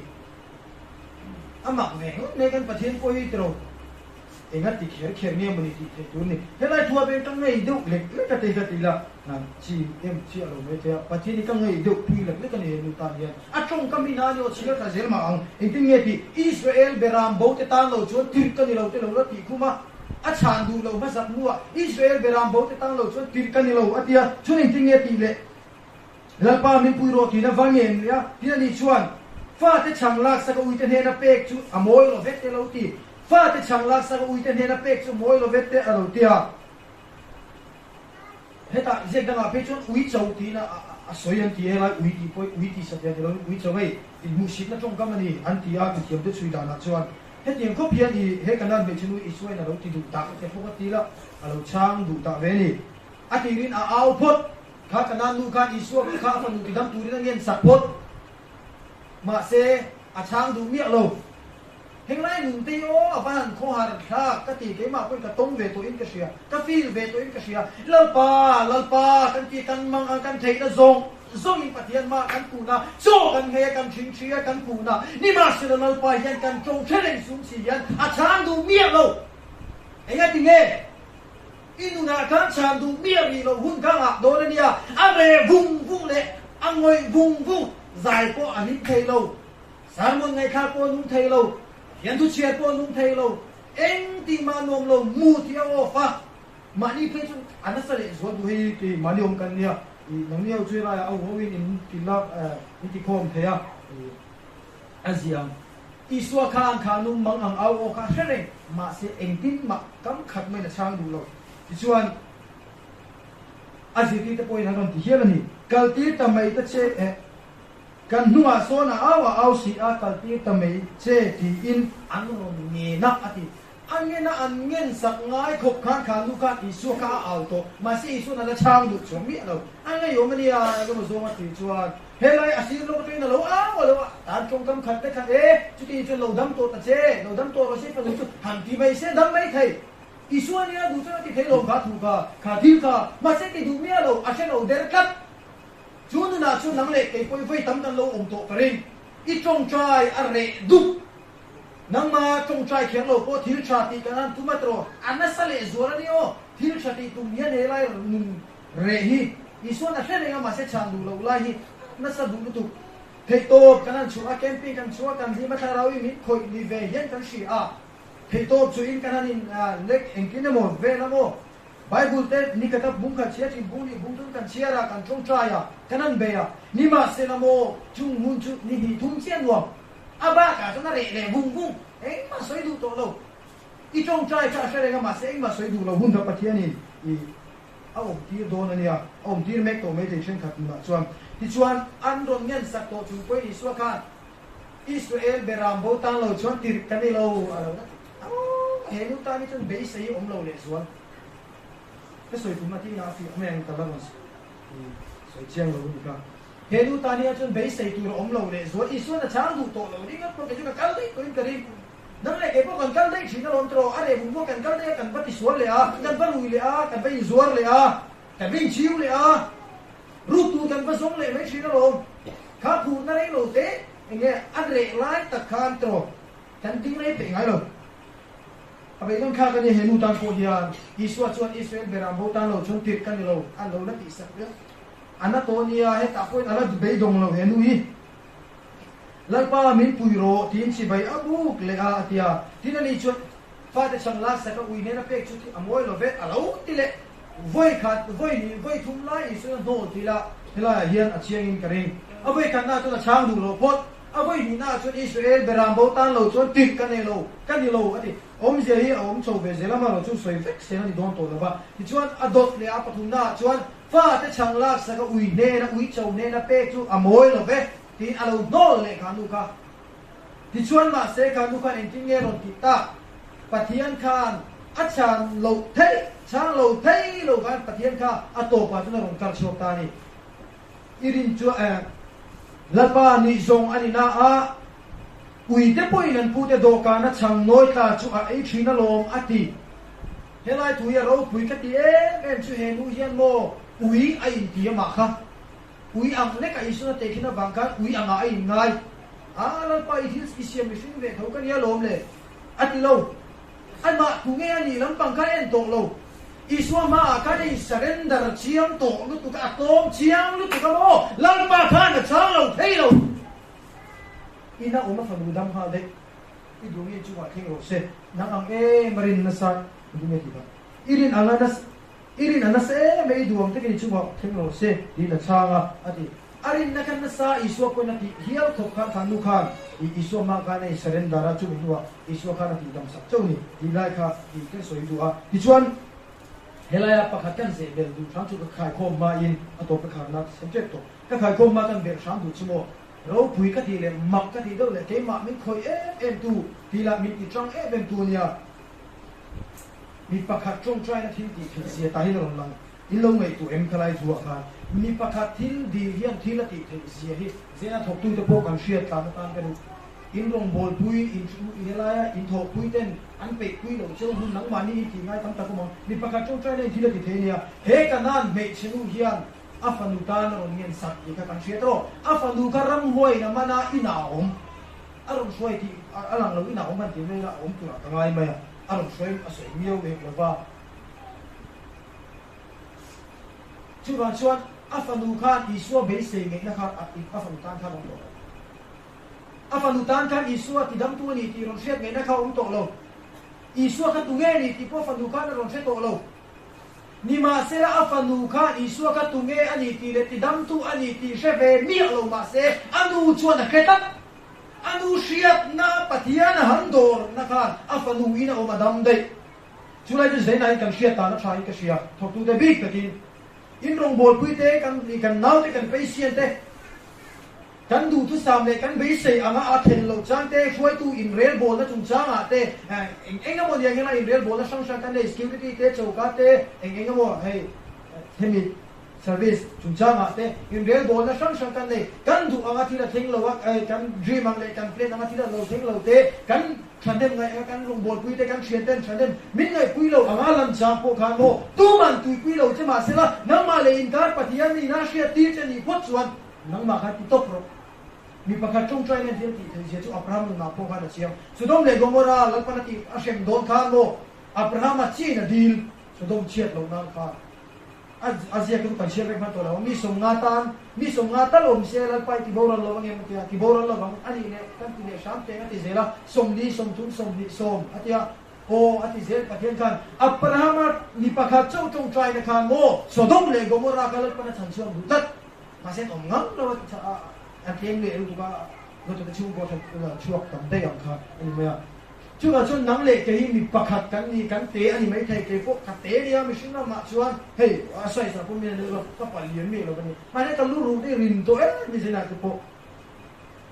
A mak ve ngawt mai kan Pathian pawh hi tiro enga ti kher kher nge mawni tih theih tur a ni. Helai thu ah pawh hian ka ngei deuh lek lek a tei ka ti la, chi em chiah lo mai thei a, Pathian hi ka ngei deuh pui lek lek a ni he nu tan hian. A tawngkam hi na a ni aw chhiar thla zel mah ang. Engtin nge tih Israel beram bo te tan lo chuan tirh ka ni lo te lo la tih khum a, a chhan duh lo hmasak hnuah Israel beram bo te tan lo chuan tirh ka ni lo a tia, chuan engtin nge tih leh Lalpa min pui rawh tiin a va ngen leh a, tin ani chuan, Fate chhang laksak a uite hnena pek chu a mawi lo vek te lo ti. Fate chhang laksak a uite hnena pek chu mawi lo vek te a lo ti a. Hetah ziak dangah phei chuan ui cho tiin a sawi an ti e, helai ui tih pawh hi ui tih satliah ni loin ui cho hei inhmuhsitna tawngkam a ni an ti a, mithiamte chhui danah chuan hetiang khawp hian i he Kanaan hmeichhe nu Isuain a lo ti duh dah te pawh ka ti la, a lo chhang duh dah ve a ni. A tirin a au phawt. Kha Kanaan nu khan Isua kha a fanu tidam turin a ngen sak phawt. Mahse, a chhang duh miah lo. Henglai nun te hi aw a va han khawhar thlak ka ti, keimah pawhin ka tawng ve tawhin ka hria, ka feel ve tawhin ka hria. Lalpa, Lalpa kan ti kan mang ang kan theihna zawng zawngin Pathian mah kan kun a, chaw kan nghei a, kan thing thi a, kan kun a. Nimahsela Lalpa hian kan tawng hre reng sum si hian a chhang duh miah lo. Engati nge? I nunah khan chhan duh miah rih loh hun kha ngah dawn a nia, a reh vung vung leh a ngawih vung vung, zai pawh a hlim thei lo, sermon ngaihthlak pawh a nung thei lo, Pathian thu chhiar pawh a nung thei lo, eng tih mah nuam lo, mu tih a off a, mahni phei chu a nasa leh zual duh hei kei mahni awm kan nia, i nangni ho chu helaiah a huho in in ti lak in ti khawm thei a, i a ziang. Isua khan kha nung mang ang au aw kha hre reng, mahse engtin mah kam khat maiin a chhang duh lo. Tichuan, a zirtirte pawhin an rawn ti hial a ni, Kaltir ta mai ta che eh, kan hnungah sawn a au a au si a, kaltir ta mai che tiin an rawn ngen a, a ti. A ngen a, an ngen sak ngai khawp khan kha nu khan Isua kha a au tawh, mahse Isua'n a la chhang duh chuang miah lo. A ngeiawm a nia, engemaw zawng a tih chuan helai a sir lawk atangin a lo au a lo a, tan tawngkam khat te khat e, chuti chuan lo dam tawh ta che, lo dam tawh rawh se fanu chu han ti mai se dam mai thei. Isua nia duh chuan a ti thei lo kha thu kha, kha thil kha, mahse ti duh miah lo, a hre lo der tlat. Chu nunah chuan nang leh kei pawh i vawi tam kan lo awm tawh ka ring, i tawngtai a reh dup. Nangma tawngtai kher lo pawh thil tha tih kan han tum a tawh, a nasa leh zual a ni aw. Thil tha tih tum hian he lai nun reh hi Isuan a hre reng a, mahse chhan duh loh lai hi nasa duh lutuk. Theihtawp kan han chhuah a, camping kan chhuah a, kan hlim a, thlarau i min khawih ni ve hian kan hria a. Theihtawp chu in kan han in lek engtin emaw vel a maw? Bible te nikhat a bung khat chhiar thin, bung nih bung thum kan chhiar a, kan tawngtai a, kan han bei a. Nimahsela maw chung hun chu ni hnih thum chiah nuam. A bakah chuan a reh leh vung vung, engmah sawi duh tawh lo. I tawngtai kha a hre reng a, mahse engmah sawi duh lo hun kha Pathianin i a awmtir dawn a nia, a awmtir mek tawh maithei thenkhat nunah chuan. Tichuan, an rawn ngen sak tawh chung pawhin Isua khan, Israel beram bo tan lo chuan tirh ka ni lo, a lo la ti. Aww, he nu tan hi chuan beisei hi awm lo lehzual. Ka sawi tum a tihna a fiah mai ang ka la rawn sawi chiang lo a ni kha. He nu tan hian chuan beisei tur a awm lo leh zual Isuan a chhang duh tawh lo ringawt pawh kei chu ka kal daih tawhin ka ring. Nang leh kei pawh kan kal daih thin alawm tawh, a reh vung vung kan kal daih a, kan va tisual leh a, kan va rui leh a, kan va inzuar leh a, kan va inchiu leh a, ruk tur kan va zawng leh mai thin alawm. Kha phurna rei lo te enge a reh lai tak khan tawh kan ding rei peih ngai lo. A beidawng thlak a nia he nu tan pawh hian Isua chuan Israel beram bo tan lo chuan tirh ka ni lo, a lo la tihsak viau. A na tawh nia, hetah pawhin a la beidawng lo he nu hi. Lalpa min pui rawh tiin chibai a buk leh a, a ti a. Tin ani chuan fate chhang laksak a ui nen a pek chu a mawi lo ve, a lo ti leh. Vawi khat, vawi hnih, vawi thum lai Isuan a hnawl ti la. Helaiah hian a chiangin ka ring. A vawi khatnaah chuan a chhang duh lo phawt. A vawi hnihnaah chuan Israel beram bo tan lo chuan tirh ka nei lo, ka ni lo a ti. Awmzia hi a awm chho ve zel a, amaherawh chu sawi vek seng a ni dawn tawh lo va. Tichuan a dawt leh a pathumnaah chuan fate chhang laksak a ui hnena ui cho hnena pek chu a mawi lo ve tiin a lo hnawl leh kha nu kha. Tichuan mahse kha nu khan engtin nge rawn tih tak? Pathian khan a chhan loh theih, chhang lo thei lo khan Pathian kha a tawpah chuan a rawn kar chhuak ta a ni. I rin chu eh Lalpa nih zawng a ni na a, uite pawhin an pute dawhkana chhang nawi tla chu a ei thin alawm a ti. Helai thu hi a ropui ka ti em em chu he nu hian maw ui a inti amah kha. Ui ang lek a Isua teh khin avang khan ui angah a inngai. A, Lalpa i thil i siam mihring ve tho ka nia lawm le, a ti lo. Amah tu nge a nih lampang kha a en tawh lo. Isua hmaah khan a in surrender chiang tawh lutuk a, a tlawm chiang lutuk a maw? Lalpa khan a chang lo thei lo. Ina awm a fanu dam nghal daih. I duh nge chungah thleng rawh se. Nang ang em a rin nasa i duh nge tih kha. I rin anga nasa. I rin a nasa em e, i duh ang takin i chungah thleng rawh se, tiin a chhang a, a ti. A rinna khan nasa Isua pawhin a tih hial khawp khan khan nu khan i Isua hma khan a in surrender a, chumi hnuah Isua khan a tih dam sak chauh ni tih lai kha i kan sawi duh a. Tichuan, helaia pakhat kan zeh bel duh hram chu ka khaikhawm hmain a tawp ka kharna sem tep tawh. Ka khaikhawm hma kan belh hram duh chu maw? Ropui ka tih leh mak ka tih deuh leh keimah min khawih em em tu tih lah min ti tang em em tu ania. Mi pakhat tawngtaina thil tih theih zia ta hian a rawn lang. In lo ngaihtuah em khalai zuah khan mi pakhat thil dil hian thil a tih theih zia hi zena thawktute pawh kan hriat tlan atan ka duh. In rawngbawlpui, in thu i helaia in thawhpui ten an peihpui loh cheu hun nangmahni in tih ngai tam tak awm ang. Mi pakhat tawngtaina in thil a ti thei ania. He Kanaan hmeichhe nu hian a fanu tan a rawn ngen sak tih kha kan hriat erawh. A fanu kha ramhuaiin a man a, inah a awm. A rawn hruai tih a lang lo inah awm han tih vel a awm turah ka ngai mai a, a rawn hruai a sawi miau hek lo va. Chuvang chuan a fanu khan Isua beisei ngaihna kha a fanu tan khan a awm tawh lo. A fanu tan khan Isua tidamtu a ni tih rawn hriat ngaihna kha a awm tawh lo. Isua kha tunge a ni tih pawh a fanu khan a rawn hre tawh lo. Nimahsela a fanu kha Isua kha tunge a ni tih leh tidamtu a ni tih hre ve miah lo mahse a nu chuan a hre tlat. A nu hriatna Pathian a han dawrna khan a fanu in a awm a dam daih. Chulai chu Zaina in kan hriat tan a tha in ka hria. Thawktute bik takin in rawngbawlpui te, kan kan naute kan patient te, Kan duhthusam leh kan beisei anga a thlen loh chang te, hruaitu inrelbawlna chungchangah te, eng eng emaw nia hian a inrelbawlna hrang hrang kan nei, security te, choka te, eng eng emaw hei hemi service chungchangah te inrelbawlna hrang hrang kan nei. Kan duh anga thil a thleng lo a, kan dream ang leh kan plan anga thil a lo thleng lo te, kan thahnem ngaih anga kan rawngbawlpui te, kan thian ten thahnem min ngaihpui lo anga lan chang pawh khan maw tuman tuipui lo che mahsela nangmah leh inkar Pathian nihna hriat tir che nih phawt chuan Nangmah kha ti tawp rawh. Mi pakhat tawngtai nen thil tih theih zia chu Abraham nunah pawh khan a chiang. Sodom leh Gomorrah Lalpan a tih a hrem dawn khan maw Abrahama chiin a dil Sodom chhiat loh nan khan a a ziak chu kan hriat reng hman tawh lo. Mi sawmnga tan mi sawmnga tal awm se Lalpa i ti boral lo ang em a ti a, ti boral lo vang a nih leh kan ti leh hram teng a ti zel a, 40, 30, 20, 10 a ti a, aw a ti zel Pathian khan Abrahama mi pakhat chauh tawngtaina khan maw Sodom leh Gomorrah kha Lalpan a chhan chhuak duh tlat. Mahse an awm ngam lo a, an tlem leh lutuk a, lutuk a chhungkaw that chhuak tam daih ang kha a ni mai a. Chuvang chuan nang leh kei hi mi pakhat kan ni, kan te a ni maithei, kei pawh ka te nia mihring lamah chuan hei a size ah pawh mi a ni lo, ka palian miah lo ka ni. Mahse ka lu ruh te rin tawh em ni zinah te pawh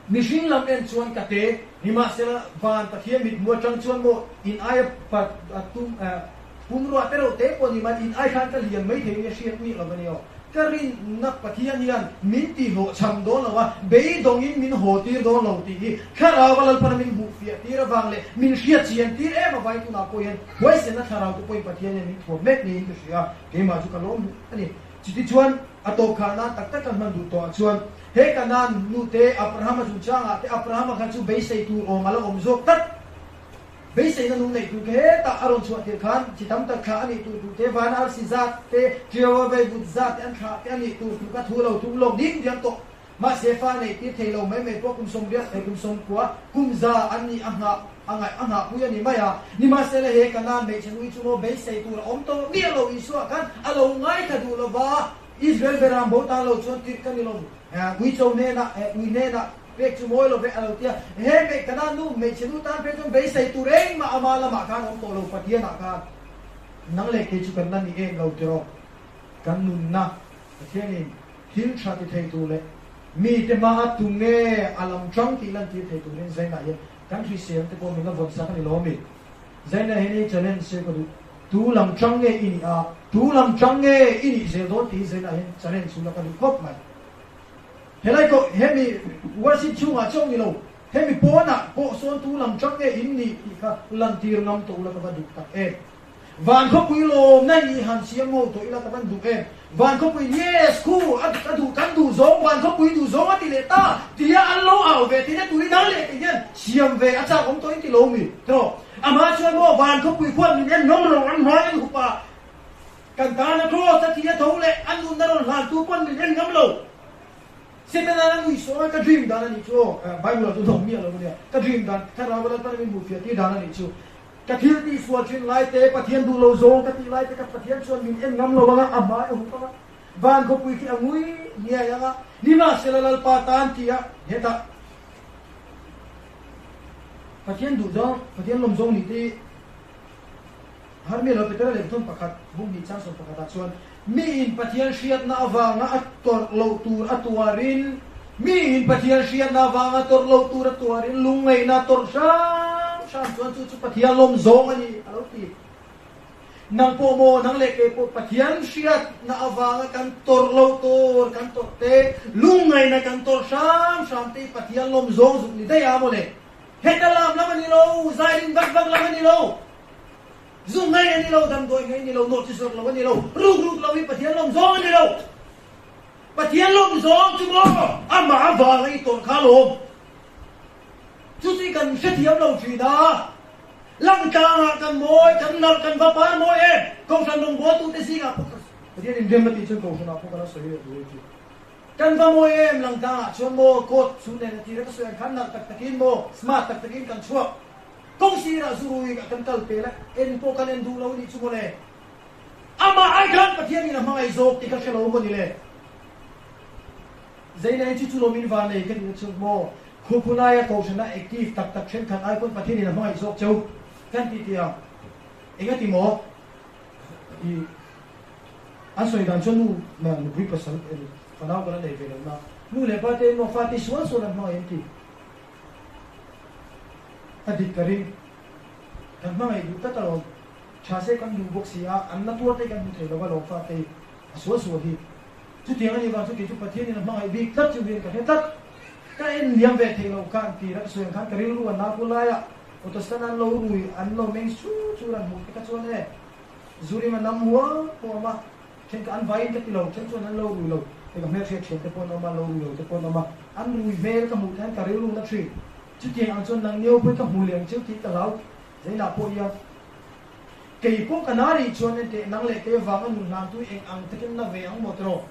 mihring lam en chuan ka te, nimahsela van Pathian mithmu atang chuan maw in aia tum Pumruah te reuh te pawh ni mai, in ai khan ka lian mai thei nia hriat miah lo va ni aw. Ka rinna Pathian hian min tihhlawh cham dawn lo a, beidawngin min haw tir dawn lo tih hi Thlarau a Lalpana min hmuh fiah tir avang leh min hriat chian tir em avangin tunah pawh hian huaisenna Thlarau te pawhin Pathian hian min thuam mek niin ka hria a, keimah chu ka lawm hle a ni. Chutichuan a tawp khah nan tak tak kan hman duh tawh ah chuan he Kanaan nute Abrahama chungchangah te Abrahama kha chu beisei tur awm a la awm zawk tlat. Beiseina nung neih tur kha hetah a rawn chhuah tir khan chi tam tak thlah a nih tur tur te, van arsi zat te, ṭiaua veivut zat te an thlah te a nih tur tur kha thu lo tum lawk ding diam tawh. Mahse fa neih tir thei lo mai mai pawh kum 80 eh kum 90 kum za an nih a nghah a ngaih a nghahpui a ni mai a. Nimahsela he Kanaan hmeichhe nui chu maw beisei tur a awm tawh miah lo Isua khan a lo ngaithla duh lo va. Israel beram bo tan lo chuan tirh ka ni lo, uicho hnenah, ui hnenah pek chu mawi lo ve a lo ti a. He hmei Kanaan nu, hmeichhe nu tan phei chuan beisei tur engmah ama lamah khan awm tawh lo Pathianah khan nang leh kei chu kan la ni em lo tiraw? Kan nunna Pathianin thil tha ti thei tur leh mite hmaa tu nge a lam tang tih lantir thei turin Zainah hian kan hrisel te pawh min la vawn sak a ni lo ami? Zainah hian i challenge se ka duh. Tu lam tang nge i nih a, tu lam tang nge i nih zel dawn tih hi Zainah hian challenge chu la ka duh khawp mai. Helai kawh hemi worship chhungah chauh ni lo, hemi pawnah pawh sawn tu lam tang nge in nih tih kha lantir ngam tawh ula ka va duh tak em. Van khawpui lawmna hi han siam ho tawh ila ka van duh em? Van khawpui yes khu a ka duh kan duh zawng van khawpui duh zawng a ti leh ta tia an lo au ve tihna turin dang leh tih hian siam ve a chak awm tawh in ti lo mi tawh amah chuan maw van khawpui khuan min en hlawm lo an hmai an hup a kan tana cross a thi a tho leh a nunna rawn hlan tu pawn min en ngam lo Setana a nui sawn a ka dream dan a nih chu aw Bible ah chuan awm miah lo ania ka dream dan thlarau a Lalpan a min hmuhfiah tir dan a nih chu. Ka thil tih sual thin lai te, Pathian duh lo zawng ka tih lai te ka Pathian chuan min en ngam lo anga a hmai a hup anga, van khawpui khi a ngui ngiai anga, nimahsela Lalpa tan ti a hetah Pathian duh zawng, Pathian lawm zawng nih te hi har miah lo Petera lehkhathawm pakhat bung hnih chang 11 ah chuan Mi in Pathian hriatna avanga a tawrh loh tur a tuarin, Mi in Pathian hriatna avanga tawrh loh tur a tuarin lungngaihna tawrh hram hram chuan chu chu Pathian lawm zawng a ni, a lo ti. Nang pawh maw, nang leh kei pawh Pathian hriatna avanga kan tawrh loh tur kan tawrh te, lungngaihna kan tawrh hram hram te hi Pathian lawm zawng zuk ni daih a maw le? Heta lam lam a ni lo, zairin vak vak lam a ni lo. Zu ngai a ni lo, damdawi ngai a ni lo, nawh chi zawrh lo a ni lo, ruk ruk lo hi Pathian lawm zawng a ni lo. Pathian lawm zawng chu maw amah avanga i tawrh kha alawm. Chu chu kan hrethiam lo thin a, langtlangah kan mawi, kan nalh, kan va par mawi em? Kohhran rawngbawltute zingah pawh ka Pathian inrem a tih chuan kohhranah pawh ka la sawi leh tur a ni thin. Kan va mawi em? Langtlangah chuan maw coat chu nen a tira ka sawi ang khan nalh tak takin maw smart tak takin kan chhuak. Kawng sirah zu rui ah kan kal pel a, en pawh kan en duh lo nih chu mawle. Amah ai khan Pathian in a hmangaih zawk tih kha hre lo maw ni le. Zeina hi chu chu lawm in van nei ka tih na chu maw. Khukhulaia kohhrana active tak tak thenkhat ai pawn Pathian in a hmangaih zawk cheu kan ti tih ang. Enga ti maw? I an sawi dan chuan nu na nupui pasal fanau kan la nei ve lo na. Nu leh pa te in maw fate sual sual an hmangaih an ti. A dik ka ring. Kan hmangaih duh tlat alawm. Tha se kan duh bawk si a, an la tuar te kan hmu thei lo alawm fate hi. A sual sual hi. Chutiang a nih vang chu kei chu Pathianin a hmangaih bik tlat chu hian ka hre tlat. Ka en liam ve thei lo khan tir a ka sawi ang khan ka rilru a nau laiah Autostan an lo rui an lo meng sur sur an hmuh te kha chuan e Zurim a nam huam huam a. Then ka an vaiin ka ti lo, then chuan an lo rui lo, hei ka hmelhriat thian te pawh an awm a, an lo rui lo te pawh an awm a, an rui hmel ka hmuh te hian ka rilru na thin. Chutiang ang chuan nang nio pawhin ka hmu leh ang cheu tih ka hlau zeinah pawh hian kei pawh ka na rih chuan enteh nang leh kei avanga nun hlan tu eng ang takin na ve ang maw tiraw?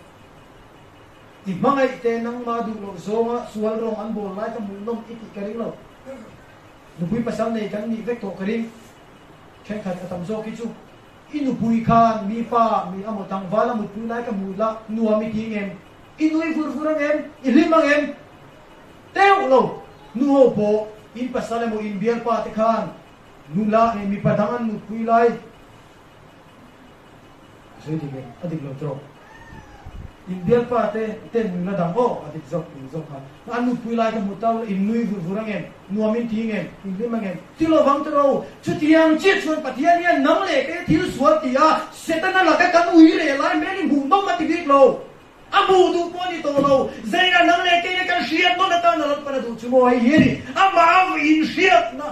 I hmangaih te nangma duh loh zawnga sual rawng an bawl lai ka hmuh nawm i tih ka ring lo. Nupui pasal nei kan nih vek tawh ka ring. Thenkhat a tam zawk hi chu I nupui khan mi pa, mi amaw tlangval a mutpui lai ka hmuh la, nuam i ti ngem? I nui vur vur ang em? I hlim ang em? Teuh lo! Nu ho pawh in pasal emaw in bialpa te khan nula eh mipa dang an mutpui lai a sawi dik em? A dik lo tawk. In bialpa te ten nula dang aw a dik zawk tih zawk kha an nupui lai ka hmu tau la in nui vur vur ang em? Nuam in ti ngem? In hlim ang em? Ti lo vang tawh Chutiang chiah chuan Pathian hian nang leh kei thil sual ti a, Setana laka kan ui reh lai hmel i hmuh nawm a ti bik lo. A hmuh duh pawh a ni tawh lo. Zeina nang leh keina kan hriat nawn atan a Lalpan a duh chu maw hei hi a ni. Amah inhriatna,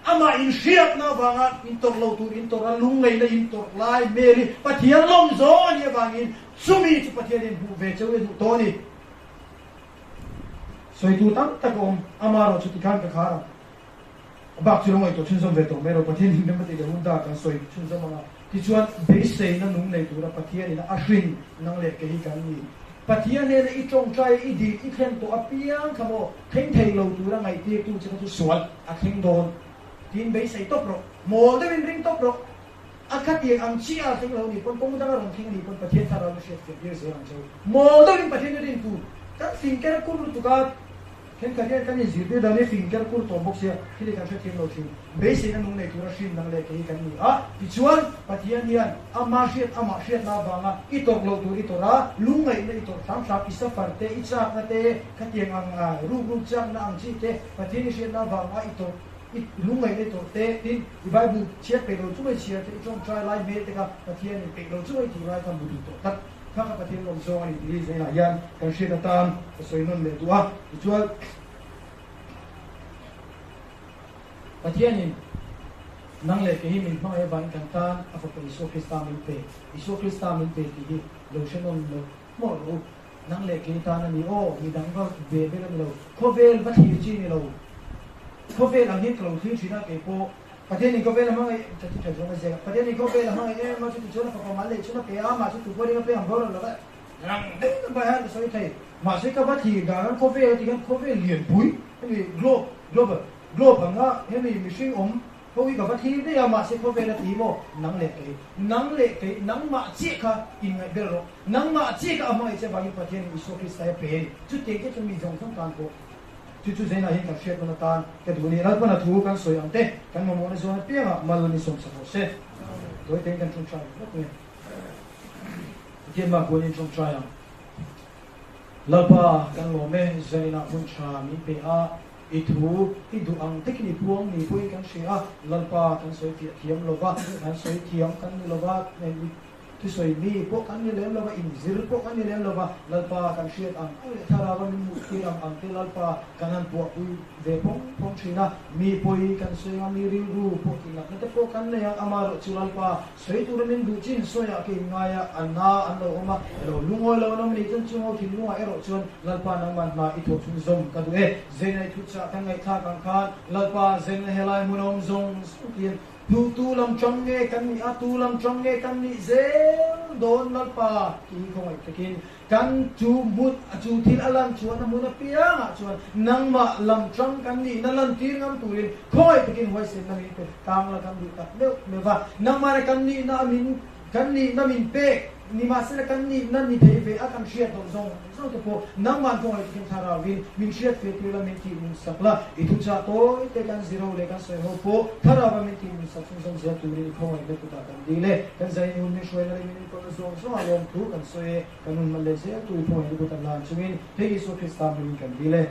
amah inhriatna avanga intawrh lo tur intawrh a, lungngaihna intawrh lai hmel hi Pathian lawm zawng a nih avangin chumi chu Pathianin hmuh ve cheu i duh tawh a ni. Sawitu tam tak a awm, amaherawh chu tikhan ka khar ang. A bak chu lo ngaihtuah chhunzawm ve tawh mai rawh, Pathian in rem a tih leh hun dar kan sawi chhunzawm ang a, tichuan beiseina nung nei tura Pathianin a hrin nang leh kei hi kan ni. Pathian hnena i tawngtai, i dil, i thlen tawh apiang kha maw thleng thei lo tura ngaihtirtu che kha chu sual a thleng dawn tiin beisei tawp rawh, mawl deuhin ring tawp rawh. A khatiang ang chiah a thleng lo nih pawn kawng dang a rawn thleng anih pawn Pathian thlarau na hriat fiah tir zel ang che u. Mawl deuhin Pathian hi rin tur. Kan fing ker kur lutuk a, thenkhat hian kan inzirtir dan hi fing ker kur tawh bawk sia, thil hi kan hrethiam lo thin. Beiseina nung nei tura hrin dang leh kei hi kan ni a, tichuan Pathian hian ama hriat amah hriatna avanga i tawrh loh tur i tawrh a, lungngaihna i tawrh hram hram, i safar te, i chakna te, khatiang ang ruk ruk chakna ang chi te, Pathian i hriatna avanga i tawrh I lungngaih leh tawh te, tin, i Bible chhiar peih lo chunga i chhiar te, i tawngtai lai hmel te kha Pathianin peih lo chunga i tih lai kha hmu duh tawh tlat. Kha kha Pathian lawm zawng a ni tih hi zainah hian kan hriat atan ka sawi nawn leh duh a. Tichuan, Pathianin nang leh kei hi min hmangaih avangin kan tan a Fapa Isua Krista min pe, Isua Krista min pe tih hi lo hre nawn lo hmawlh rawh u. Nang leh kei tan a ni aw, midang va ve vel a ni lo, khawvel va thlir chi a ni lo. Khawvel ang hian ka lo thlir thin a, kei pawh Pathianin khawvel a hmangaih, tha chu tha chuan a ziak a, Pathianin khawvel a hmangaih em a, chuti chuan a fapa mal leh chhun a pe a, mahse tu pawh ring a pe ang boral lova rang deuhin a bai a, ka sawi thei. Mahse ka va thlir dan a, khawvel a ti hian khawvel lianpui hemi globe, global, globe anga hemi mihring awm Ho hi ka va thlir daih a, mahse khawvel a ti maw? Nang leh kei, nang leh kei, nangmah chiah kha inngaih ber rawh. Nangmah chiah kha a hmangaih che avangin Pathianin Isua Krista hi a pe a ni. Chutiang te chu mi zawng zawng tan pawh chu chu Zainah hian kan hriat nawn atan ka duh a ni. Lalpana thu kan sawi ang te, kan mamawhna zawn apiangah mal ni sawmsak rawh se. Tawi tein kan ṭawngṭai lawk nge? Pathian mah kuanin ṭawngṭai ang. Lalpa kan lawm e, Zainah hun ṭha min pe a. I thu i duh ang takin i puang ni pawhin kan hria a, Lalpa kan sawi fiah thiam lo va, kan sawi thiam kan ni lo va, thusawi mi pawh kan ni lem lo va, inzir pawh kan ni lem lo va, Lalpa kan hriat ang ang leh thlarau a min hmuh tir ang ang te Lalpa kan han puahpui ve phawng phawng thin a, mi pawi kan sawi ang a, mi rilru pawh tinatna te pawh kan nei ang, amaherawhchu Lalpa Sawi tura min duh chin sawiah ka inngai a, a na an lo awm a, i lo lungawi lo an awm a nih chuan chung ho thinlungah erawh chuan Lalpa nangman hna i thawh chhun zawm ka duh e. Zaina i thuchah kan ngaihthlak ang khan Lalpa zaina helai hmun a awm zawng zawng tiin tu tu lam tang nge kan nih a, tu lam tang nge kan nih zel dawn Lalpa tih hi khawngaih takin Kan chu hmun a chu thil a lan chuan a hmun apiangah chuan nangmah lam tang kan nihna lantir ngam turin khawngaih takin huaisenna min pe tang la kan duh tak meuh meuh va. Nangmahna kan nihna a min kan nihna min pek nimahsela kan nihna ni thei ve a kan hriat loh zawng zawng te pawh nangmah khawngaih takin thlarauin min hriat fe tir la min tih nun sak la. I thuchah tawi te kan ziro leh kan sawi ho pawh thlarauva min tih nun sak chhung zawng zel turin i khawngaihna kutah kan dil e. Kan zai nun min hruaina leh min inkawlna zawng zawngah lawmthu kan sawi e. Kan hun hman leh zel tu i pawhin i kut an lan chungin hei Isua Krista hmingin kan dil e.